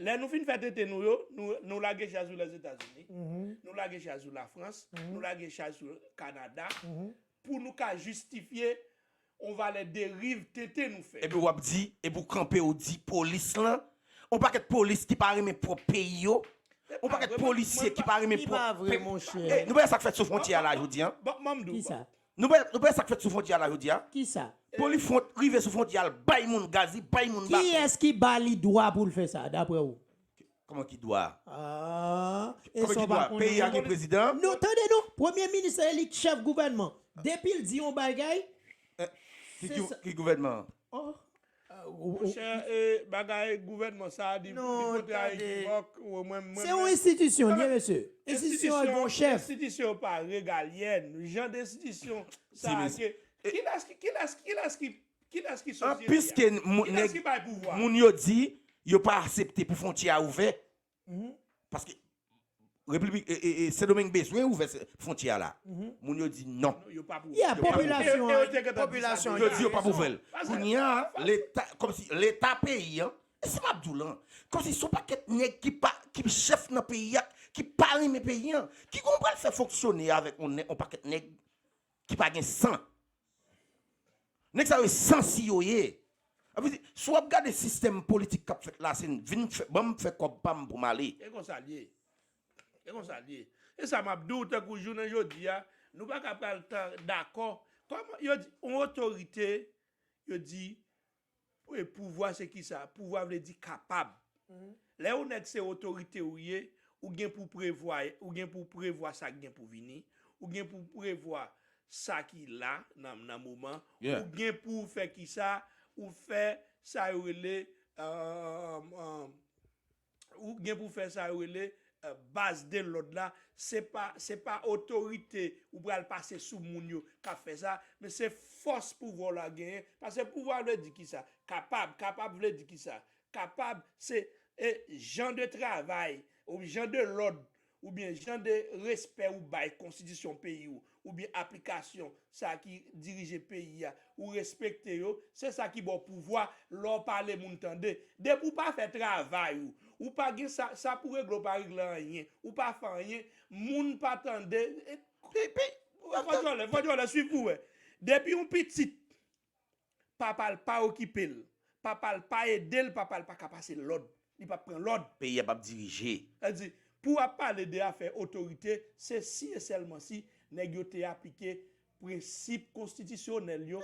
lè nou fin fè tete nou yo, nou lage chay sou Lèzetazini, nou lage chay sou Lafrans, nou lage chay sou Kanada, pou nou ka jistifye yon valè deriv tete nou fè. Epi w ap di, epi w kanpe w di polis lan, yon pakèt polis ki pa renmen pwòp peyi yo, yon pakèt polisye ki pa renmen pwòp peyi. Nou pa wè sa k fèt sou fwontyè a la jodi a? Ban m di w. Kisa? Nou pa wè sa k fèt sou fwontyè a la jodi a? Kisa? Polis rive sou fwontyè a, l bay moun gaz, li bay moun baton. Kiyès ki ba li dwa pou l fè sa, daprè ou? Kòman ki dwa? Ah, e sa w pa konnen. Peyi a gen prezidan? Non, tande non. Premye minis se li k chèf gouvènman. Depi l di yon bagay, Ki gouvènman? Monchè, bagay gouvènman sa a, li pote a ekivòk. Se yon enstitisyon li ye, mesye. Enstitisyon an gen yon chèf. Enstitisyon pa regalyèn. Jan de enstitisyon sa a ke. Kilès ki, kilès ki, kilès ki, kilès ki sosyete a? Kilès ki bay pouvwa? Moun yo di yo pa aksepte pou fwontyè a ouvè. Paske Repiblik, e, e, e, Sendomeng bezwen ouvè fwontyè a la. Moun yo di non. Popilasyon an, popilasyon an. Yo di yo p ap ouvè l. Kounye a, leta, kòmsi leta peyi an, e se m ap di w lan, kòmsi se yon pakèt nèg ki pa, ki chèf nan peyi a, ki pa renmen peyi an, ki gon pral fè fonksyone avèk yon pakèt nèg ki pa gen san. Nèg sa yo sansi yo ye. Sa vle di, si w ap gade sistèm politik k ap fèt la, se vin fè, ban m fè kòb pa m pou m ale. E konsa l ye. E konsa l ye. E sa m ap di w, tankou jounen jodi a, nou pa ka pral dakò. Kòman yo di, yon otorite, yo di, pouvwa se kisa? Pouvwa vle di kapab. Lè yon nèg se otorite ou ye, ou gen pou prevwa, ou gen pou prevwa sa k gen pou vini, ou gen pou prevwa sa ki la nan, nan moman, ou gen pou fè kisa, ou fè sa yo rele, ou gen pou fè sa yo rele eh, baz de lòd la, se pa, se pa otorite ou pral pase sou moun yo k ap fè sa, men se fòs pouvwa w la genyen. Paske pouvwa vle di kisa? Kapab. Kapab vle di kisa? Kapab, se, eh, jan de travay, ou jan de lòd, oubyen jan de respè ou bay konstitisyon peyi w, oubyen aplikasyon sa ki dirije peyi a, ou respekte yo, se sa ki ba w pouvwa, lè w pale moun tande. Depi w pa fè travay ou, ou pa gen sa, sa pou regle w pa regle anyen, ou pa fè anyen, moun pa tande. E, pi, pi, fò djòlè, fò djòlè, swiv pou wè. Depi yon pitit, papa l pa okipe l, papa l pa ede l, papa l pa ka pase lòd, li p ap pran lòd. Peyi a p ap dirije. Sa di, pou w ap pale de afè otorite, se si e sèlman si nèg yo te aplike prensip konstitisyonèl yo,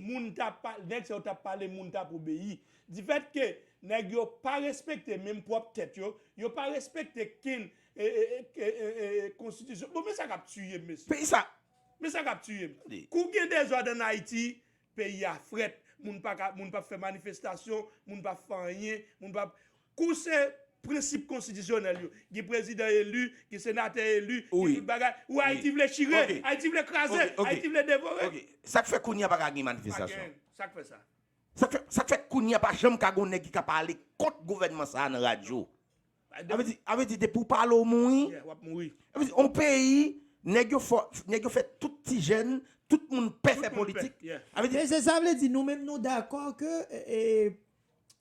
moun t ap pa-, nèg sa yo t ap pale, moun t ap obeyi. Difèt ke nèg yo pa respekte menm pwòp tèt yo, yo pa respekte ken, e, e, e, e, e, e, konstitisyon. Bon, men sa k ap tiye m, mesye. Peyi sa. Men sa k ap tiye m. Kou gen dezòd ann Ayiti, peyi a frèt, moun pa ka, moun p ap fè manifestasyon, moun p ap fè anyen, moun p ap, kou se prensip konstitisyonèl yo. Gen prezidan eli, gen senatè eli, gen tout bagay. Ou Ayiti vle chire, Ayiti vle kraze, Ayiti vle devore. Ok. Sa k fè kounye a pa ka gen manifestasyon? Pa gen. Sa k fè sa? Sa k fè, sa k fè kounye a pa janm ka gen yon nèg ki ka pale kont gouvènman sa a nan radyo? A vle di, a vle di, depi w pale, w mouri. Yeah, w ap mouri. A vle di, yon peyi, nèg yo fò, nèg yo fè tout ti jèn, tout moun pè fè politik. Tout moun pè, yeah. A vle di, men se sa vle di, nou menm nou dakò ke, e, e,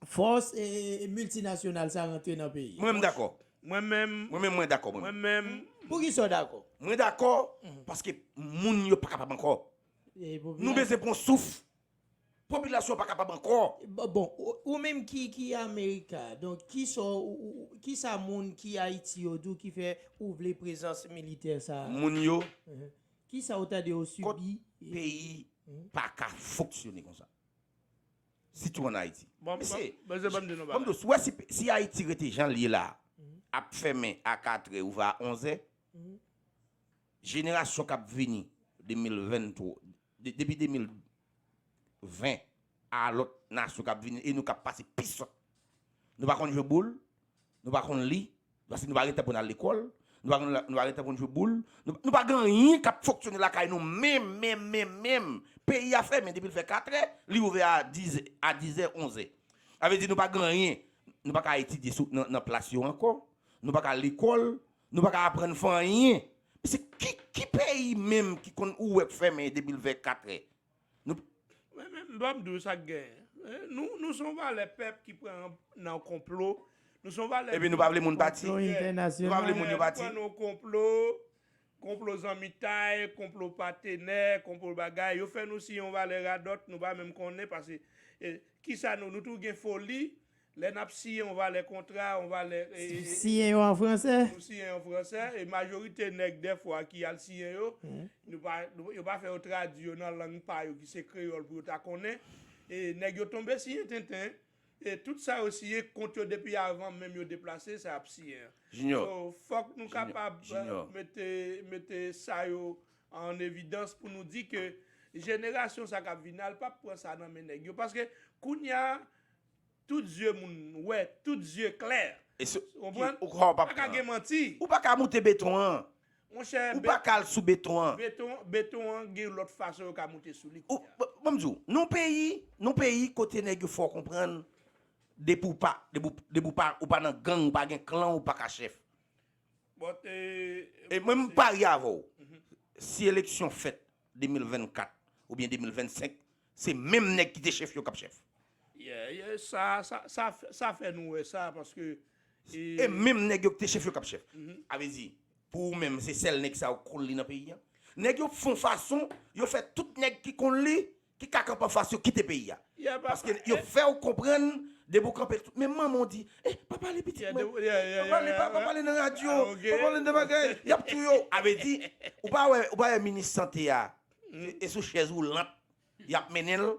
fòs, e, miltinasyonal sa rantre nan peyi. Mwen menm dakò. Mwen menm. Mwen menm, mwen dakò, mwen menm. Mwen menm. Poukisa w dakò? Mwen dakò, paske moun yo pa kapab ankò. Nou bezwen pran souf. Popilasyon pa kapab ankò. Bon, bon, ou, ou menm ki, ki Amerika, donk, kisa, ou, ou, kisa moun ki Ayiti yo di w ki fè ou vle prezans militè sa a? Moun yo. Kisa ou tande yo sibi? Peyi pa ka fonksyone konsa. Sitou ann Ayiti. Bon, mesye, bon, bon, bon, bon, bon, si, si Ayiti rete jan l ye la, ap fèmen a katrè, ouvè a onzè, jenerasyon k ap vini, de mil venntwa, de, depi de mil ven a lòt nasyon k ap vini, e nou k ap pase pi sòt. Nou pa konn jwe boul, nou pa konn li, paske nou pa gen tan pou n al lekòl, nou pa konn, nou pa gen tan pou n jwe boul, nou, nou pa gen anyen k ap fonksyone lakay nou menm, menm, menm, menm. Peyi a fèmen depi l fè katrè, li ouvè a dizè, a dizè, onzè. Sa vle di nou pa gen anyen, nou pa ka etidye sou, nan, nan plas yo ankò, nou pa ka lekòl, nou pa ka aprann fè anyen. Mesye, ki, ki peyi menm ki konn ou wè k fèmen depi l fè katrè? Nou... Men, men, m p ap di w sa k genyen. Eh, nou, nou se yon valè pèp ki pran nan konplo. Nou se yon valè... Epi nou pa vle moun pati? Konplo entènasyonal. Nou pa vle moun yo pati? Nou pran nan konplo, konplo zanmitay, konplo patenè, konplo bagay. Yo fè nou siyen yon valè radòt, nou pa menm konnen, paske, eh, kisa nou, nou tou gen foli, lè n ap siyen yon valè kontra, yon valè, e, e, e, siyen yo an fransè. Nou siyen yo an fransè, e majorite nèg dèfwa ki al siyen yo, nou pa, nou, yo pa fè yo tradui yo nan lang pa yo ki se kreyòl pou yo ta konnen. E nèg yo tonbe siyen tenten, e tout sa yo siyen kont yo depi avan menm yo deplase, sa y ap siyen an. Junior. So, fòk nou kapab, eh, mete, mete sa yo an evidans pou nou di ke jenerasyon sa k ap vini a, l p ap pran sa nan men nèg yo. Paske kounye a, tout zye moun wè, tout zye klè. Ou konprann? Ou pa ka gen manti. Ou pa ka moute beton an. Monchè, ou pa ka al sou beton an. Beton, beton an gen lòt fason yo ka moute sou li kounye a. Ban m di w, nan peyi, nan peyi kote nèg yo fè w konprann, depi w pa, depi w, depi w pa, ou pa nan gang, ou pa gen klan, ou pa ka chèf. Bon, e, e mwen, m parye avè w. Si eleksyon fèt de mil vennkat oubyen de mil vennsenk, se menm nèg ki te chèf yo k ap chèf. Yeah, yeah, sa, sa, sa, sa fè nou wè sa, paske, e, e menm nèg yo ki te chèf yo k ap chèf. Sa vle di, pou ou menm, se sèl nèg sa yo k konn li nan peyi a. Nèg yo fè yon fason, yo fè tout nèg ki konn li, ki ka kanpe anfas yo kite peyi a. Paske yo fè w konprann, depi w kanpe, men manman w di, eh, pa pale pitit mwen, pa pale, pa, pa pale nan radyo, pa pale nan bagay, y ap touye w. Sa vle di, ou pa wè, ou pa wè minis sante a, e, e sou chèz woulant y ap mennen l,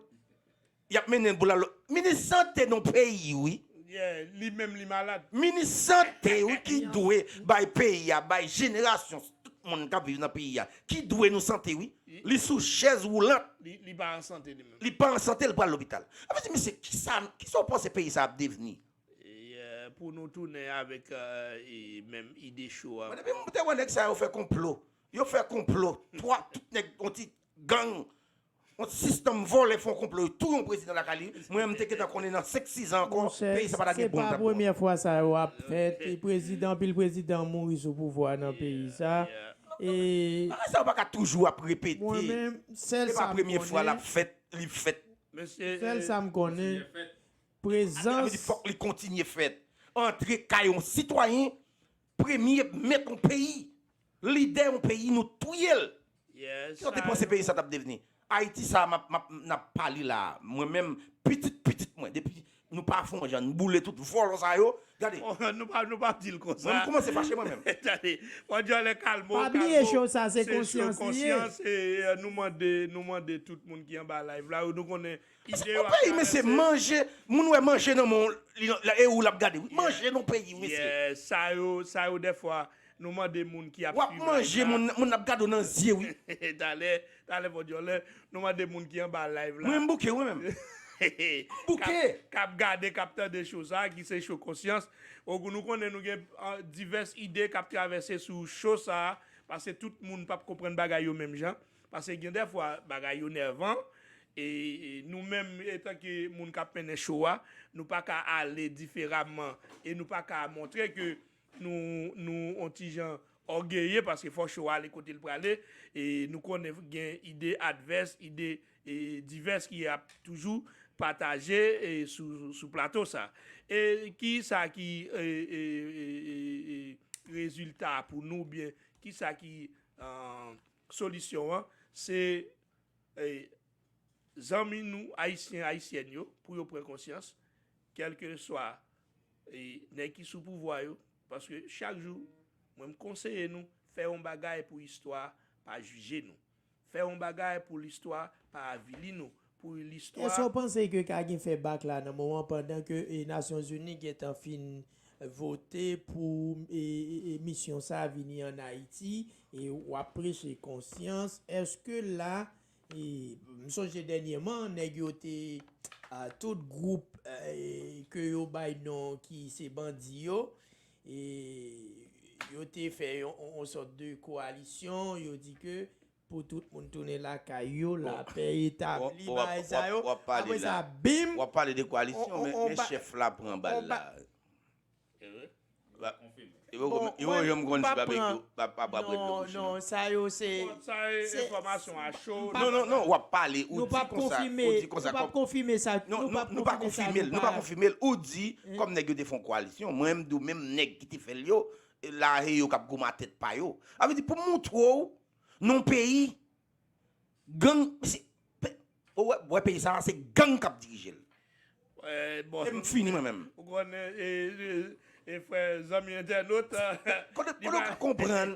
y ap mennen l pou l al, minis sante nan peyi, wi. Yeah, li menm li malad. Minis sante, wi, ki dwe bay peyi a, bay jenerasyon, tout moun k ap viv nan peyi a, ki dwe nou sante, wi. Li sou chèz woulant. Li, li pa an sante li menm. Li pa an sante, li pral lopital. Sa vle di, mesye, kisa, kisa w panse peyi sa ap devni? E, eh, Pou nou tounen avèk menm ide cho a. Depi m te wè nèg sa yo fè konplo, yo fè konplo, twa tout nèg yon ti gang, yon sistèm vòlè fè yon konplo, yo touye yon prezidan lakay li. Mwen menm m te gentan konnen nan senk sis an ankò, peyi sa pa ta gen bon. Se pa premyè fwa sa yo ap fèt. Prezidan, anpil prezidan mouri sou pouvwa nan peyi sa. E bagay sa yo pa ka toujou ap repete. Se pa premye fwa l ap fèt, li fèt. Sèl sa m konnen, prezans. Fòk li kontinye fèt. Antre kay yon sitwayen, premye mèt yon peyi, lidè yon peyi, nou touye l. Kisa w te panse peyi sa t ap devni? Ayiti sa a m ap, m ap, n ap pale la a. Mwen menm, pitit pitit mwen, depi nou pa fè yon jan, n boule tout vòlò sa yo. Gade. Nou pa, nou pa di l konsa. Mwen, m kòmanse fache mwen menm. Tande, Fòdjòlè, kalme w. Pa bliye cho sa, se konsyans li ye. Konsyans, e nou mande, nou mande tout moun ki anba live la, nou konnen ide yo ap travèse. Yon peyi, mesye, manje, moun wè manje nan men w, e ou l ap gade, wi. Manje nan peyi, mesye. Sa yo, sa yo, dèfwa, nou mande moun ki ap swiv live la. W ap manje, moun, moun ap gade w nan zye, wi. Talè, talè, Fòdjòlè, nou mande moun ki anba live la. Mwen, m bouke, wi, menm. M bouke. K ap gade, k ap tande cho sa a, ki se cho konsyans. Ogou, nou konnen nou gen divès ide k ap travèse sou cho sa a, paske tout moun p ap konprann bagay yo menm jan. Paske gen dèfwa, bagay yo nèvan, e nou menm, etanke moun k ap mennen cho a, nou pa ka ale diferaman, e nou pa ka montre ke nou, nou on ti jan ògeye, paske fò cho a ale kote l prale, e nou konnen gen ide advès, ide divès ki ap toujou pataje sou, sou plato sa. E ki sa ki rezilta pou nou, oubyen ki sa ki solisyon an? Se zanmi nou ayisyen, ayisyèn yo, pou yo pran konsyans, kèlkeswa nèg ki sou pouvwa yo, paske chak jou, mwen m konseye nou, fè yon bagay pou istwa pa jije nou. Fè yon bagay pou listwa pa avili nou, pou listwa. Èske w panse ke ka gen fè bak la nan moman pandan ke Nasyonzini gentan fin vote pou misyon sa vini ann Ayiti e w ap preche konsyans? Èske la, m sonje dènyèman nèg yo te, tout gwoup ke yo bay non ki se bandi yo, e yo te fè yon sòt de kowalisyon, yo di ke pou tout moun tounen lakay yo, lapè etabli, bagay sa yo. Apre sa, bim! W ap pale de kowalisyon, men chèf la pran bal la. Yo janm konn si Babekyo ap ap ap ret lòt bouch. Non, sa yo se. Sa e enfòmasyon a cho. Non, non, non, w ap pale, ou di konsa, ou di konsa. Nou p ap konfime sa. Nou p ap konfime l, nou p ap konfime l. Ou di, kòm nèg yo te fè yon kowalisyon, mwen menm m di w menm nèg ki te fè l yo, la e yo k ap goumen a tèt pa yo. Sa vle di pou m montre w, nan yon peyi, gang, mesye, ou wè, wè peyi sa a, se gang k ap dirije l. E m fini mwen menm. Ou konnen, e, e, e frè, zanmi entènot. Kote, kote w ka konprann,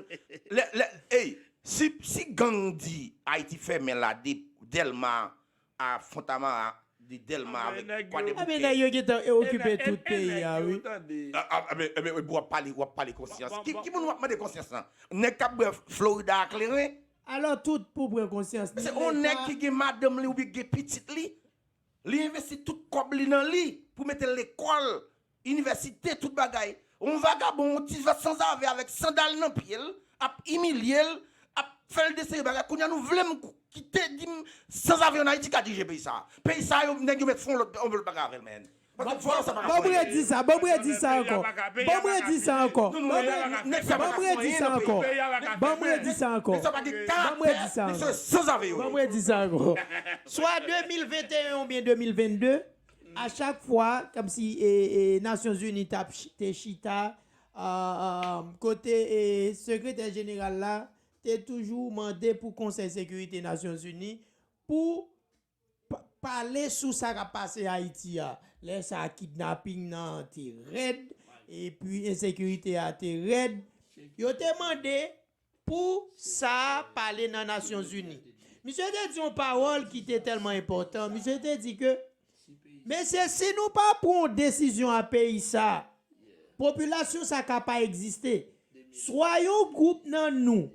lè, lè, ey, si, si gang di Ayiti fèmen la de Dèlma a Fontamara, de Dèlma avèk Kwadèboukè. Anben nèg yo gentan okipe tout peyi a, wi. Anben, anben, w ap pale, w ap pale konsyans. Ki, ki moun w ap mande konsyans lan? Nèg k ap bwè Florida a kleren? Alò tout pou pran konsyans. Se yon nèg ki gen madanm li oubyen ki gen pitit li, li envesti tout kòb li nan li pou mete l lekòl, inivèsite, tout bagay. Yon vagabon, yon ti sanzave avèk sandal nan pye l, ap imilye l, ap fè l de seri bagay. Kounye a nou vle m kite di m sanzave ann Ayiti ka dirije peyi sa a. Peyi sa a, yo, nèg yo mèt fè yon lòt, yon lòt bagay avè l, man. Ban m redi sa, ban m redi sa ankò. Ban m redi sa ankò. Ban m redi sa ankò. Ban m redi sa ankò. Ban m redi sa ankò. Ban m redi sa ankò. Swa de mil venteyen oubyen de mil vennde, a chak fwa, kòmsi Nasyonzini t ap te chita, kote Sekretè Jeneral la te toujou mande pou Konsèy Sekirite Nasyonzini pou pale sou sa k ap pase Ayiti a. Lè sa a, kidnaping nan te rèd, epi ensekirite a te rèd. Yo te mande pou sa pale nan Nasyonzini. Misye te di yon pawòl ki te tèlman enpòtan. Misye te di ke, mesye, si nou pa pran yon desizyon a peyi sa, popilasyon sa ka pa egziste. Swa yon gwoup nan nou,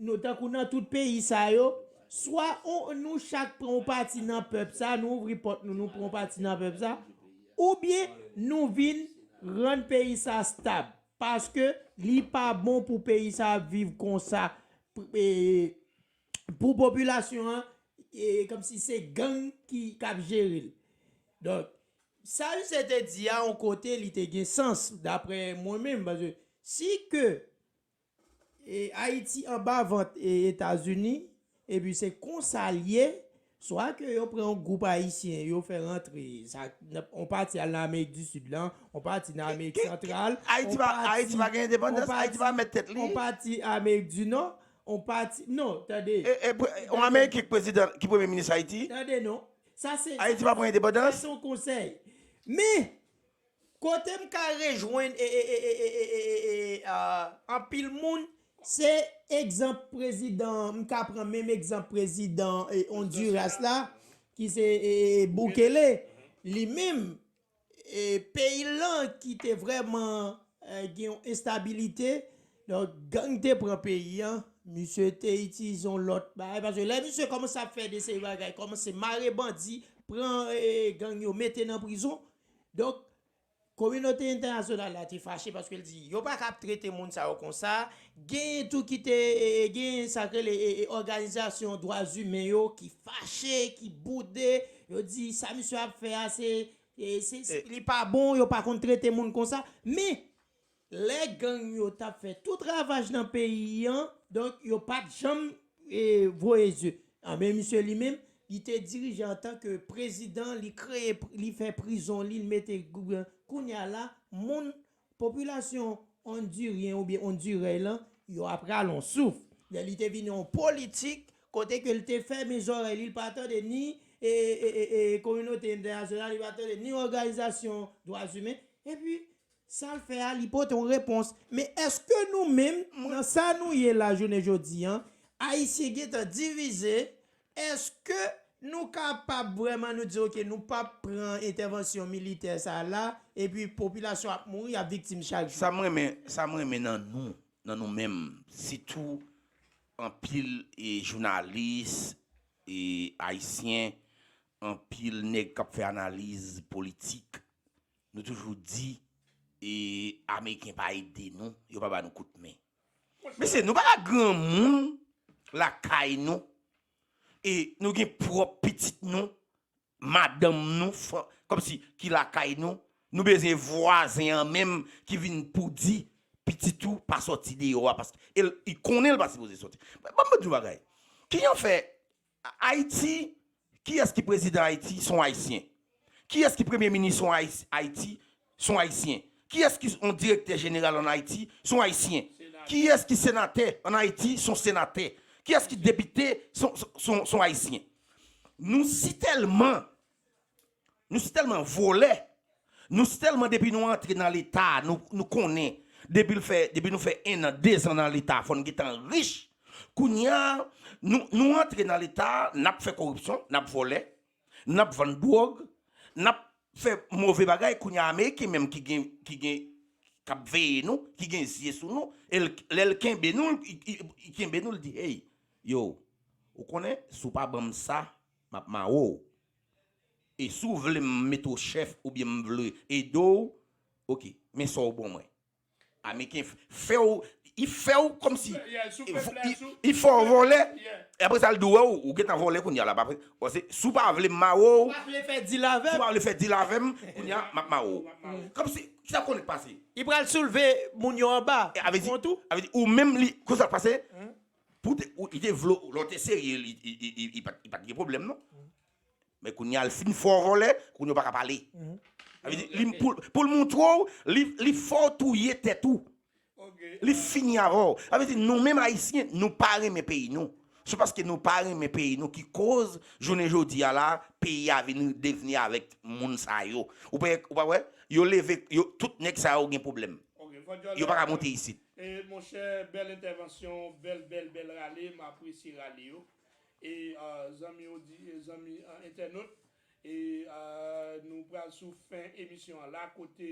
nou tankou nan tout peyi sa yo, swa nou chak pran yon pati nan pèp sa, nou ouvri pòt nou, nou pran yon pati nan pèp sa, oubyen nou vin rann peyi sa stab. Paske li pa bon pou peyi sa viv konsa. Pou, e, pou popilasyon an, e, kòmsi se gang ki k ap jere l. Donk, sa misye te di a, yon kote, li te gen sans, daprè mwen menm, paske si ke e Ayiti anba vant e Etazini, epi se konsa l ye, swa ke yo pran yon gwoup ayisyen, yo fè rantre, sa, yon pati al nan Amerik di Sid lan, yon pati nan Amerik Santral, Ayiti pa, Ayiti pa gen endepandans, Ayiti pa mèt tèt li. Yon pati Amerik di Nò, yon pati, non, tande. E, e, pre- yon Ameriken ki prezidan, ki premye minis Ayiti? Tande non. Sa se, Ayiti pa pran endepandans? Sa se yon konsèy. Men, kote m ka rejwenn e, e, e, e, e, e, e, e, a, anpil moun, se egzanp prezidan, m ka pran menm egzanp prezidan e, Honduras la, ki se e, e, Bukele. Li menm, e, peyi l lan ki te vrèman e, gen yon enstabilite, donk gang te pran peyi an, misye te itilize yon lòt bagay, paske lè misye kòmanse ap fè de seri bagay, kòmanse mare bandi, pran e, gang yo, mete nan prizon, donk kominote entènasyonal la te fache paske l di, yo pa ka ap trete moun sa yo konsa. Genyen tou ki te, e, e, genyen sa k rele e, e, òganizasyon dwa imen yo ki fache, ki boude. Yo di, sa misye ap fè a, se, e, se, se, li pa bon, yo pa konn trete moun konsa. Men, lè gang yo t ap fè tout ravaj nan peyi an, donk, yo pa t janm e, voye zye. Anben, misye li menm, li te dirije antanke prezidan, li kreye, li fè prizon li, li mete gouvèn. Kounye a la, moun, popilasyon ondiryen oubyen ondirèy lan, yo ap rale yon souf. Lè li te vin yon politik, kote ke li te fèmen zòrèy li, li pa tande ni e, e, e, e, kominote entènasyonal, li pa tande ni òganizasyon dwa imen. Epi, sa l fè a, li pote yon repons. Men èske nou menm, nan sa nou ye la jounen jodi an, Ayisyen gentan divize, èske nou kapab vrèman nou di, oke, nou p ap pran entèvansyon militè sa la, epi popilasyon ap mouri, ap viktim chak jou? Sa m renmen, sa m renmen nan nou, nan nou menm, sitou anpil e jounalis e ayisyen, anpil nèg k ap fè analiz politik, nou toujou di e Ameriken pa ede nou, yo pa ba nou kout men. Mesye, nou pa ka granmoun lakay nou e nou gen pwòp pitit nou, madanm nou, kòmsi ki lakay nou, nou bezwen vwazen an menm ki vin pou di pitit ou pa sòti deyò a, paske li konnen l pa sipoze sòti. Ban m di w bagay. Ki jan fè Ayiti, kiyès ki prezidan Ayiti? Se yon Ayisyen. Kiyès ki premye minis yon Ayis- Ayiti? Se yon Ayisyen. Kiyès ki yon direktè jeneral ann Ayiti? Se yon Ayisyen. Kiyès ki senatè ann Ayiti? Se yon senatè. Kiyès ki depite? Se yon- se yon- se yon Ayisyen. Nou si tèlman, nou si tèlman vòlè, nou si tèlman depi nou antre nan Leta, nou, nou konnen, depi l fè, depi nou fè en an, dezan nan Leta, fò n gentan rich. Kounye a, nou, nou antre nan Leta, n ap fè koripsyon, n ap vòlè, n ap vann dwòg, n ap fè move bagay. Kounye a, Ameriken menm ki gen, ki gen, k ap veye nou, ki gen zye sou nou, e l- lè l kenbe nou, li, li, li kenbe nou, li di, hey, yo, ou konnen, si w pa ban m sa, m ap mare w. E si w vle m mete w chèf oubyen m vle ede w, oke, men sa w ban mwen. Ameriken f- fè w, li fè w kòmsi li fè w vòlè. E apre sa, l di w, ou gentan vòlè kounye a la. Paske si w pa vle m mare w, si w pa vle fè dil avè m, kounye a, m ap mare w. Kòmsi, kisa w konnen k pase? Li pral soulve moun yo anba kont ou. Avè di, ou menm, li, konsa k pase? Pou te, ou, li te vle, lè w te serye, li, li, li, li, li pa t, li pa t gen pwoblèm, non. Men kounye a, l fin fè w vòlè, kounye a w pa ka pale. Sa vle di, li, pou, pou l montre w, li, li fè w touye tèt ou. Li fini avè w. Sa vle di, nou menm Ayisyen, nou pa renmen peyi nou. Se paske nou pa renmen peyi nou ki koz, jounen jodi a la, peyi a vin devni avèk moun sa yo. Ou pa, ou pa wè? Yo leve, yo, tout nèg sa yo gen pwoblèm. Yo pa ka monte isit. E, monchè, bèl entèvansyon, bèl, bèl, bèl rale, m apresye rale yo. E, a, zanmi odi-, e, zanmi, a, entènot, e, a, nou pral sou fen emisyon an la, kote,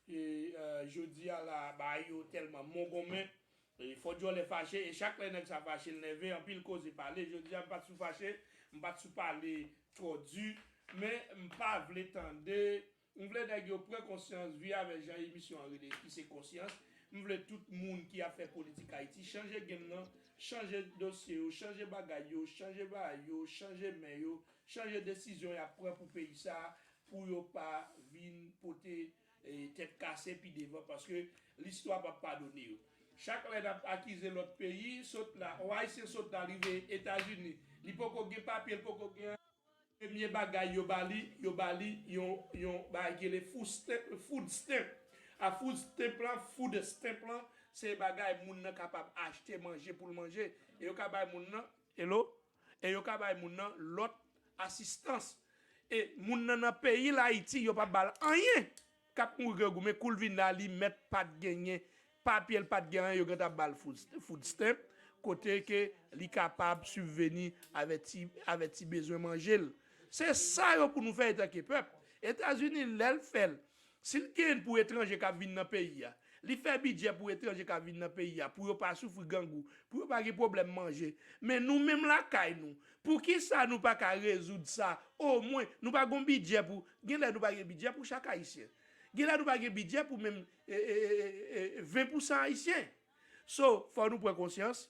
e, a, jodi a la, bagay yo tèlman mongonmen. E, fò dyòlè fache, e chak lè nèg sa fache, l nève, anpil koze pale. Jodi a, m pa t sou fache, m pa t sou pale twò di, men m pa vle tande M vle nèg yo pran konsyans, vi avè jan emisyon an rele ki se konsyans. M vle tout moun ki ap fè politik Ayiti chanje game nan, chanje dosye yo, chanje bagay yo, chanje bagay yo, chanje men yo, chanje desizyon y ap pran pou peyi sa a, pou yo pa vin pote eh, tèt kase pi devan, paske listwa p ap padone yo. Chak lè n ap akize lòt peyi, sot la, yon Ayisyen sot la rive Etazini, li poko gen papye, li poko gen premye bagay yo ba li, yo ba li yon, yon bagay ki rele food stamp, food stamp. A food stamp lan, food stamp lan, se bagay moun nan kapab achte manje pou l manje. E yo ka bay moun nan, hello? E yo ka bay moun nan lòt asistans. E moun nan nan peyi l Ayiti, yo pa ba l anyen. K ap mouri grangou, men kou l vin la, li mèt pa t genyen papye, l pa t gen anyen, yo gentan ba l food, food stamp, kote ke li kapab sibveni avè ti, avè ti bezwen manje l. Se sa yo pou nou fè antanke pèp. Etazini, lè l fè l, si l gen pou etranje k ap vin nan peyi a, li fè bidjè pou etranje k ap vin nan peyi a, pou yo pa soufri grangou, pou yo pa gen pwoblèm manje. Men nou menm lakay nou, poukisa nou pa ka rezoud sa? Omwen, nou pa gon bidjè pou, gen lè nou pa gen bidjè pou chak Ayisyen. Gen lè nou pa gen bidjè pou menm e, e, e, e, e, ven pousan Ayisyen. So, fò nou pran konsyans,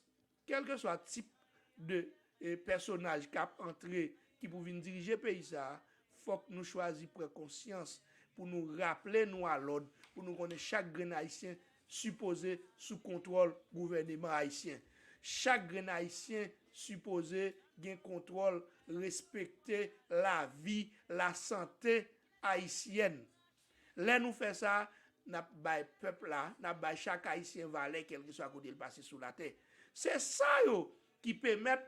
kèlkeswa tip de e, pèsonaj k ap antre, ki pou vin dirije peyi sa a, fòk nou chwazi pran konsyans pou nou raple nou a lòd, pou nou konnen chak grenn Ayisyen sipoze sou kontwòl gouvèneman ayisyen. Chak grenn Ayisyen sipoze gen kontwòl, respekte lavi, lasante ayisyèn. Lè nou fè sa, n ap bay pèp la, n ap bay chak Ayisyen valè, kèlkeswa kote l pase sou latè. Se sa yo ki pèmèt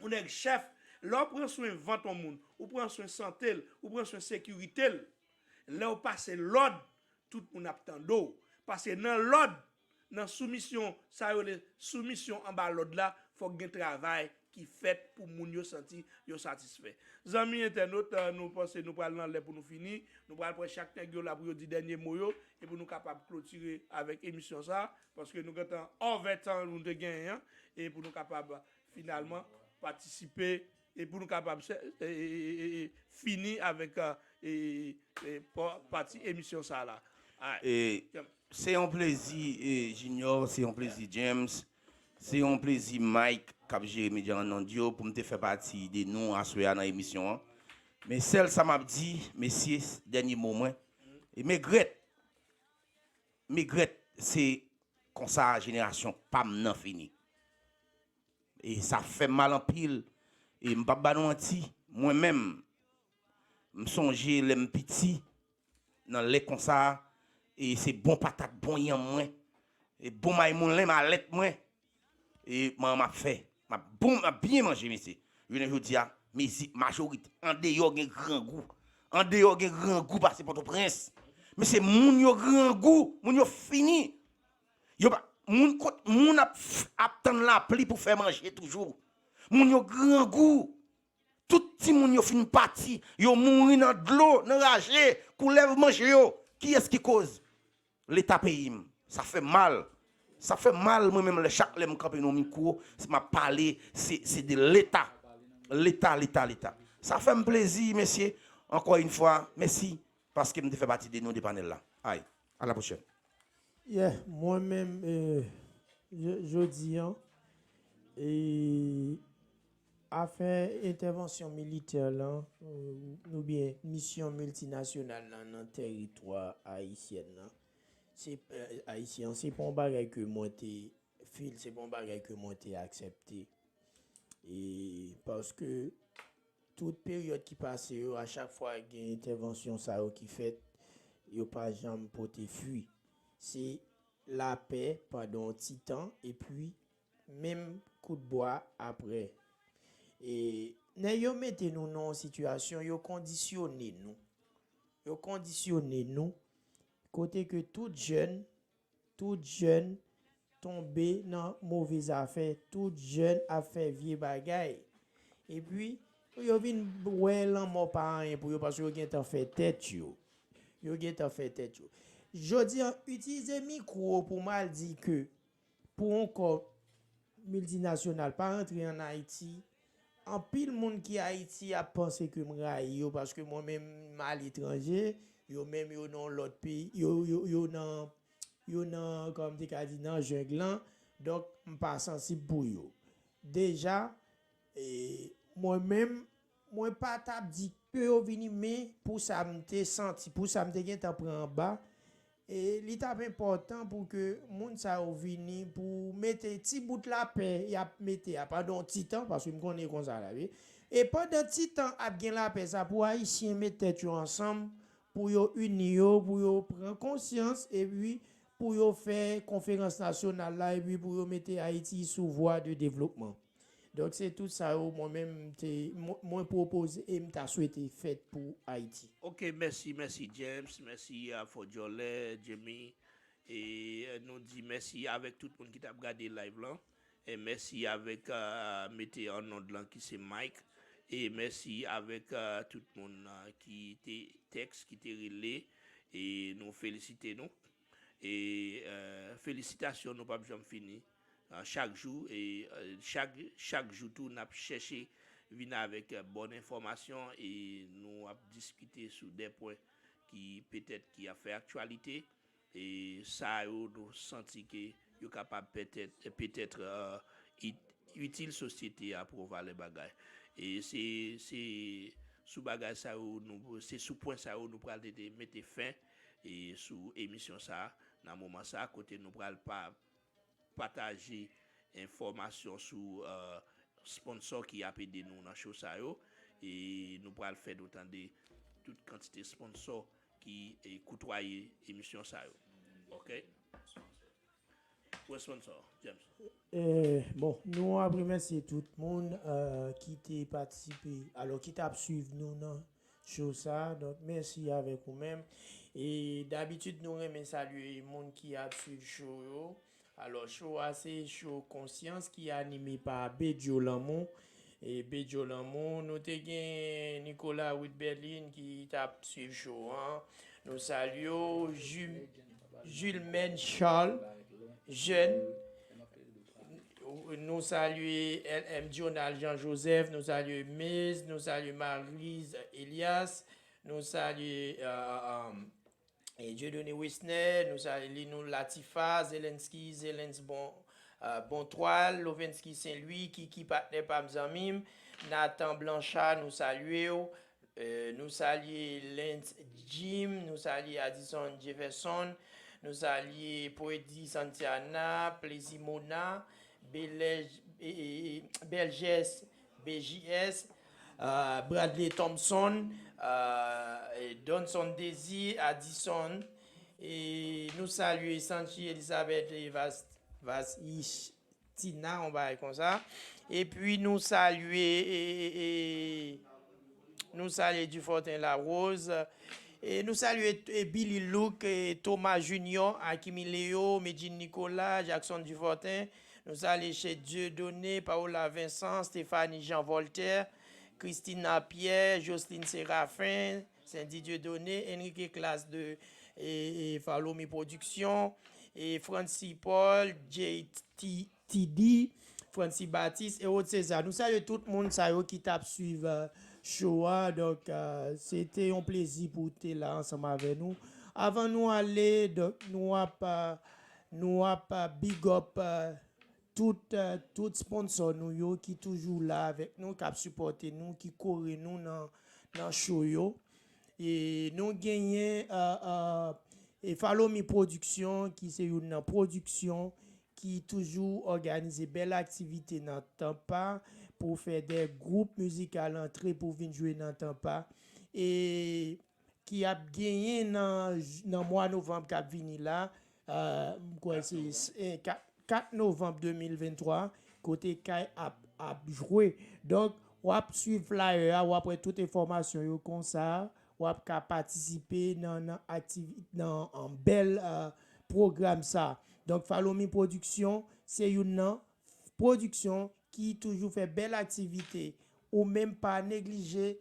yon nèg chèf, lè w pran swen vant yon moun, ou pran swen sante l, ou pran swen sekirite l, lè w pase lòd, tout moun ap tande w. Paske nan lòd, nan soumisyon, sa yo rele soumisyon anba lòd la, fòk gen travay ki fèt pou moun yo santi yo satisfè. Zanmi entènot, eh, nou panse nou pral nan lè pou nou fini. Nou pral pran chak nèg yo la pou yo di dènye mo yo, e pou nou kapab klotire avèk emisyon sa, paske nou gentan over tan nou te genyen an, e pou nou kapab finalman patisipe, e pou nou kapab se- e, e, e, e, e, fini avèk eh, e, e, pa- pati emisyon sa la. Alright. E se yon plezi, e, Junior, se yon plezi, James, se yon plezi, Mike, k ap jere medya an nan Dyo, pou m te fè pati de nou aswè a nan emisyon an. Men sèl sa m ap di, mesye, dènye mo mwen, e m egrèt, m egrèt, se konsa jenerasyon pa m nan fini. E sa fè m mal anpil. E m p ap ba nou manti, mwen menm, m sonje lè m piti, nan lè konsa, e se bon patat, bon yanm mwen, e bon may moulen, malèt mwen, e manman m ap fè. M ap bon, m ap byen manje, mesye. Jounen jodi a, mezi, majorite, andeyò gen grangou. Andeyò gen grangou pase Pòtoprens. Mesye, moun yo grangou, moun yo fini. Yo pa, moun kot, moun ap, ap tann lapli pou fè manje toujou. Moun yo grangou. Tout timoun yo fin pati, yo mouri nan dlo, nan raje, koulèv manje yo. Kiyès ki koz? Leta peyi m. Sa fè m mal. Sa fè m mal, mwen menm, lè chak lè m kanpe nan mikwo, m ap pale, se, se de Leta. Leta, Leta, Leta. Sa fè m plezi, mesye. Ankò yon fwa, mèsi, paske m te fè pati de nou de panèl la. Ay, a la pwochèn. Yeah, mwen menm, eh, je- jodi an, e afè entèvansyon militè lan, eh, oubyen misyon miltinasyonal lan nan tèritwa ayisyèn nan, se, eh, ayisyen an, se pa yon bagay ke mwen te fil, se pa yon bagay ke mwen te aksepte. E paske tout peryòd ki pase yo, a chak fwa gen entèvansyon sa yo ki fèt, yo pa janm pote fwi. Se lapè pandan yon ti tan, epi menm kout bwa apre. E nèg yo mete nou nan yon sitiyasyon, yo kondisyone nou. Yo kondisyone nou, kote ke tout jèn, tout jèn tonbe nan move zafè, tout jèn ap fè vye bagay. Epi, yo vin wè lanmò pa anyen pou yo, paske yo gentan fè tèt yo. Yo gentan fè tèt yo. Jodi an, itilize mikwo pou m al di ke pou yon kò miltinasyonal pa rantre ann Ayiti, anpil moun ki Ayiti ap panse ke m rayi yo, paske mwen menm m aletranje, Yo menm yo nan lòt peyi, yo, yo, yo nan, yo nan, kòman m te ka di, nan jeng lan. Donk, m pa sansib pou yo. Deja, e, mwen menm, mwen pa t ap di ke yo vini, men pou sa m te santi, pou sa m te gentan pran anba, e li t ap enpòtan pou ke moun sa yo vini pou mete ti bout lapè y ap mete a pandan yon ti tan, paske m konnen konsa la, wi. E pandan ti tan ap gen lapè sa, pou Ayisyen met tèt yo ansanm, pou yo ini yo, pou yo pran konsyans, epi pou yo fè konferans nasyonal la, epi pou yo mete Ayiti sou vwa de devlopman. Donk, se tout sa yo, mwen menm, m te, mwen, mwen pwopoze e m ta swete fèt pou Ayiti. Ok, mèsi, mèsi James, mèsi a Fodjòlè, Jimmy. E, euh, nou di mèsi avèk tout moun ki t ap gade live lan. E mèsi avèk, euh, mete an nòd lan ki se Mike. E mèsi avèk, euh, tout moun, euh, ki te tèks, ki te rele. E nou felisite nou. E, euh, felisitasyon nou p ap janm fini. Euh, chak jou, e, euh, chak, chak jou tou, n ap chèche vin avèk, euh, bòn enfòmasyon e nou ap diskite sou de pwen ki petèt ki ap fè aktyalite. E sa yo nou santi ke yo kapab petèt, petèt, euh, it-, itil sosyete a pou yon valè bagay. E se, se sou bagay sa yo nou, se sou pwen sa yo nou pral te, te mete fen e sou emisyon sa a, nan moman sa a, kote nou pral pa, pataje enfòmasyon sou, euh, sponsò ki ap ede nou nan show sa yo. E nou pral fè nou tande tout kantite sponsò ki, e, koutwaye emisyon sa yo. Ok? Pou sponsò, James. Eh, bon, nou ap remèsye tout moun, euh, ki te patisipe, alò, ki t ap swiv nou nan show sa. Donk, mèsi avèk ou menm. E dabitid, nou renmen salye moun ki ap swiv show yo. Alò, show a se show Konsyans ki anime pa Bedjo Lanmou. E Bedjo Lanmou, nou te gen Nicolas Widberlin ki t ap swiv show an. Nou salye w, Ju-, Julmen Charles, jèn. Nou salye L M Jonal Jean Joseph, nou salye Mez, nou salye Marise Elias, nou salye, euh, euh, e Dieudonné Wesner, nou salye li, nou Latifa, Zelensky, Zelens Bon, euh, Bontwal, Lovensky Saint Louis, Kiki patnè pa m, zanmi m, Nathan Blanchard, nou salye w. Euh, nou salye Lens Jim, nou salye Addison Jefferson, nou salye Poedi Santiana, Plezi Mona, Belèj-, e, e, e, Belges, B J S, euh, Bradley Thompson, euh, e Donson Désir, Addison, e nou salye Sanchi Elizabeth e Vas-, Vas-, Ish-, Tina, yon bagay konsa. Epi nou salye, e, e, e, nou salye Dufortin Larose. E nou salye, e, Billy Luke, e, Thomas Junior, Akimi Leo, Medjine Nicolas, Jackson Dufortin. Nou salye Chez Dieudonné, Paola Vincent, Stéphanie Jean Voltaire, Christina Pierre, Jocelyne Séraphin, Sandy Dieudonné, Enrique Classe de, e, e, Falomi Production, e, Francis Paul, J T, T D, Francis Baptiste, Hérode César. Nou salye tout moun sa yo ki t ap swiv, euh, show a. Donk, euh, se te yon plezi pou te la ansanm avè nou. Avan nou ale, donk, nou ap, euh, nou ap, euh, big up, euh, tout, euh, tout sponsò nou yo ki toujou la avèk nou, k ap sipòte nou, ki kore nou nan, nan show yo. E nou genyen, euh, euh, e Follow Me Production, ki se youn nan pwodiksyon ki toujou òganize bèl aktivite nan Tampa pou fè de gwoup mizikal antre pou vin jwe nan Tampa. E ki ap genyen nan, nan mwa novanm k ap vini la. Euh, m kwè se, eh, kat, kat novanm de mil venntwa, kote Kay ap, ap jwe. Donk, w ap swiv flyer a, w ap wè tout enfòmasyon yo konsa, w ap ka patisipe nan, nan aktivi-, nan, an bèl, euh, pwogram sa. Donk, Follow Me Production, se youn nan pwodiksyon ki toujou fè bèl aktivite. Ou menm pa neglije,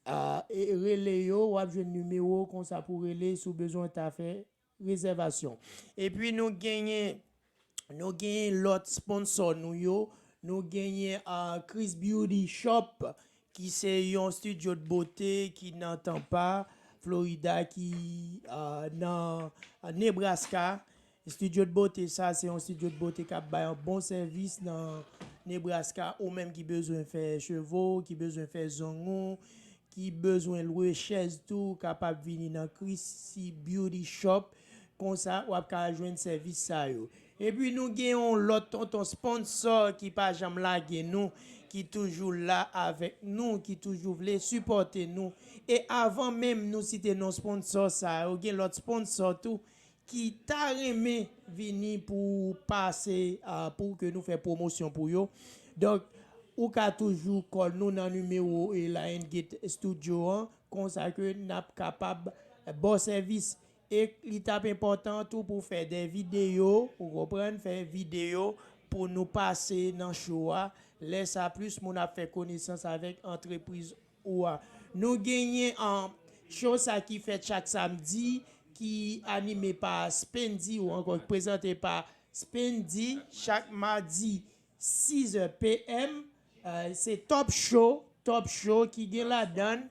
euh, e rele yo, w ap jwenn nimewo konsa pou rele si w bezwen ta fè rezèvasyon. Epi nou genyen, nou genyen lòt sponsò nou yo. Nou genyen, ah, Chris Beauty Shop, ki se yon studio de beauté ki nan Tampa. Florida, ki uh, nan Nebraska. Studio de beauté sa, se yon studio de beauté k ap bay yon bon sèvis nan Nebraska. Ou menm ki bezwen fè cheve w, ki bezwen fè zong ou, ki bezwen lwe chèz tou, kapab vini nan Chrissy Beauty Shop. Konsa, w ap ka jwenn sèvis sa yo. Epi nou gen yon lòt tonton sponsò ki pa janm lage nou, ki toujou la avèk nou, ki toujou vle sipòte nou. E avan menm nou site non sponsò sa yo, gen lòt sponsò tou ki ta renmen vini pou pase, ah, pou ke nou fè pwomosyon pou yo. Donk, ou ka toujou call nou nan nimewo e Lion Gate Studio an, konsa ke n ap kapab ba w sèvis. E li t ap enpòtan tou pou fè de videyo, ou konprann, fè videyo pou nou pase nan show a. Lè sa, plis moun ap fè konesans avèk antrepriz ou a. Nou genyen an show sa ki fèt chak samdi, ki anime pa Spendy ou ankò prezante pa Spendy chak madi sis è P M. Euh, se Top Show, Top Show ki gen ladan l,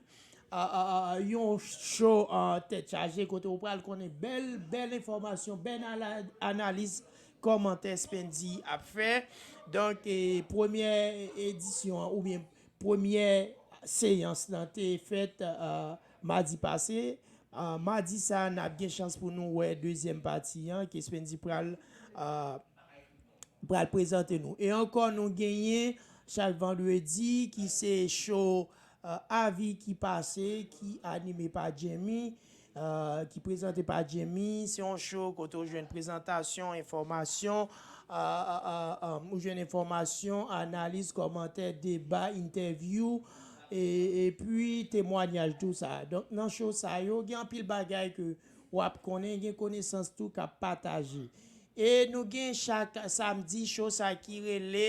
euh, euh, euh, yon show an tèt chaje kote ou pral konnen bèl, bèl enfòmasyon, bèl ala- analiz, kòmantè Spendy ap fè. Donk, e, premyè edisyon an, oubyen premyè seyans lan te fèt, euh, madi pase. Euh, madi sa, n ap gen chans pou nou wè dezyèm pati an, ke Spendy pral, euh, pral prezante nou. E ankò, nou genyen chak vandredi ki se show, euh, Avi ki pase, ki anime pa Jamie, euh, ki prezante pa Jamie. Se yon show kote w jwenn prezantasyon, enfòmasyon, euh, euh, euh, euh, ou jwenn enfòmasyon, analiz, kòmantè, deba, entèvyou, e, epi temwanyaj, tou sa. Donk, nan show sa yo, gen anpil bagay ke w ap konnen, gen konesans tou k ap pataje. E nou gen chak samdi show sa ki rele,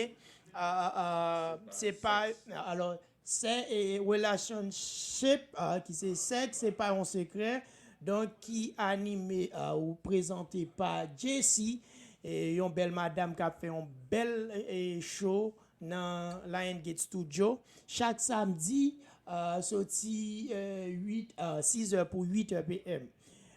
euh, euh, se pa, alò, se, e, relationship, euh, ki se sèks, se pa yon sekrè. Donk, ki anime, euh, ou prezante pa Jessie, e, yon bèl madanm k ap fè yon bèl, e, show nan Lion Gate Studio. Chak samdi, euh, soti, euh, uit, euh, sis è pou uit è P M.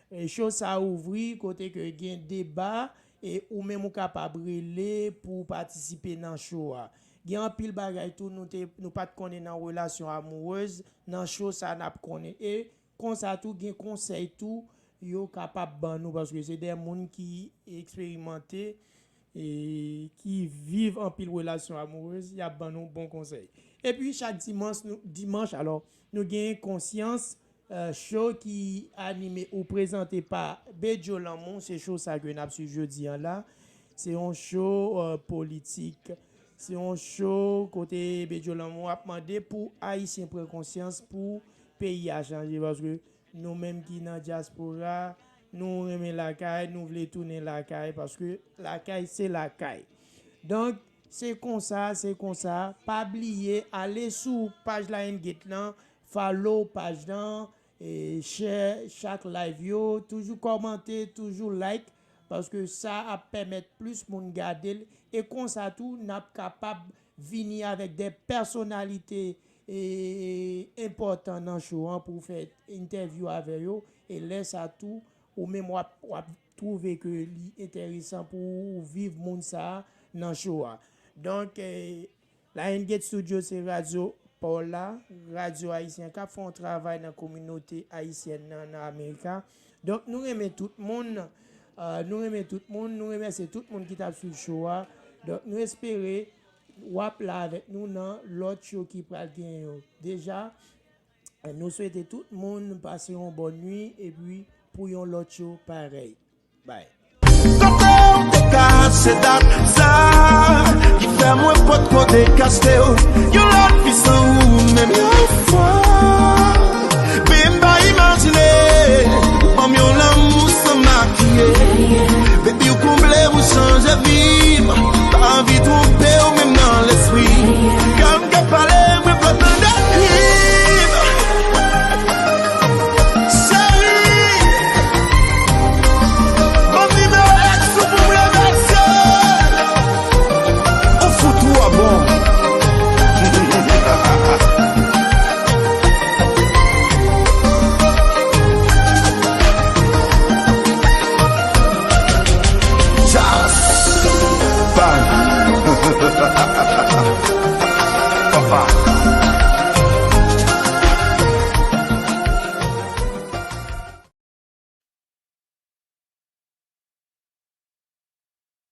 E show sa ouvri kote ke gen deba, e ou menm ou kapab rele pou w patisipe nan show a. Gen anpil bagay tou nou te, nou pa t konnen nan relasyon amourèz, nan show sa n ap konnen. E konsa tou, gen konsèy tou yo kapab ban nou, paske se de moun ki eksperimante e ki viv anpil relasyon amourèz, y ap ban nou bon konsèy. Epi chak dimanch, nou, dimanch, alò, nou gen Konsyans, euh, show ki anime ou prezante pa Bedjo Lanmou. Se show sa ke n ap swiv jodi an la. Se yon show, euh, politik. Se yon show kote Bedjo Lanmou ap mande pou Ayisyen pran konsyans, pou peyi a chanje, paske nou menm ki nan dyaspora, nou renmen lakay, nou vle tounen lakay, paske lakay se lakay. Donk, se konsa, se konsa. Pa bliye, ale sou paj Lion Gate lan, follow paj lan, e share chak live yo, toujou kòmante, toujou like, paske sa ap pèmèt plis moun gade l. E konsa tou, n ap kapab vini avèk de pèsonalite, e, enpòtan nan show an pou fè entèvyou avè yo. E lè sa tou, ou menm w ap, w ap twouve ke li enteresan pou ou viv moun sa a nan show a. Donk, e, Lion Gate Studio se radyo pa w la, radyo ayisyen k ap fè yon travay nan kominote ayisyèn nan, nan Amerika. Donk, nou renmen tout moun, euh, nou renmen tout moun, nou remèsye tout moun ki t ap swiv show a. Donk, nou espere w ap la avèk nou nan lòt show ki pral gen yo. Deja, nou swete tout moun pase yon bòn nwi, epi pou yon lòt show parèy. Bay. Kote w te ka se dat sa ki fè mwen potko dekaste w yon lòt fi san ou menm yon fwa.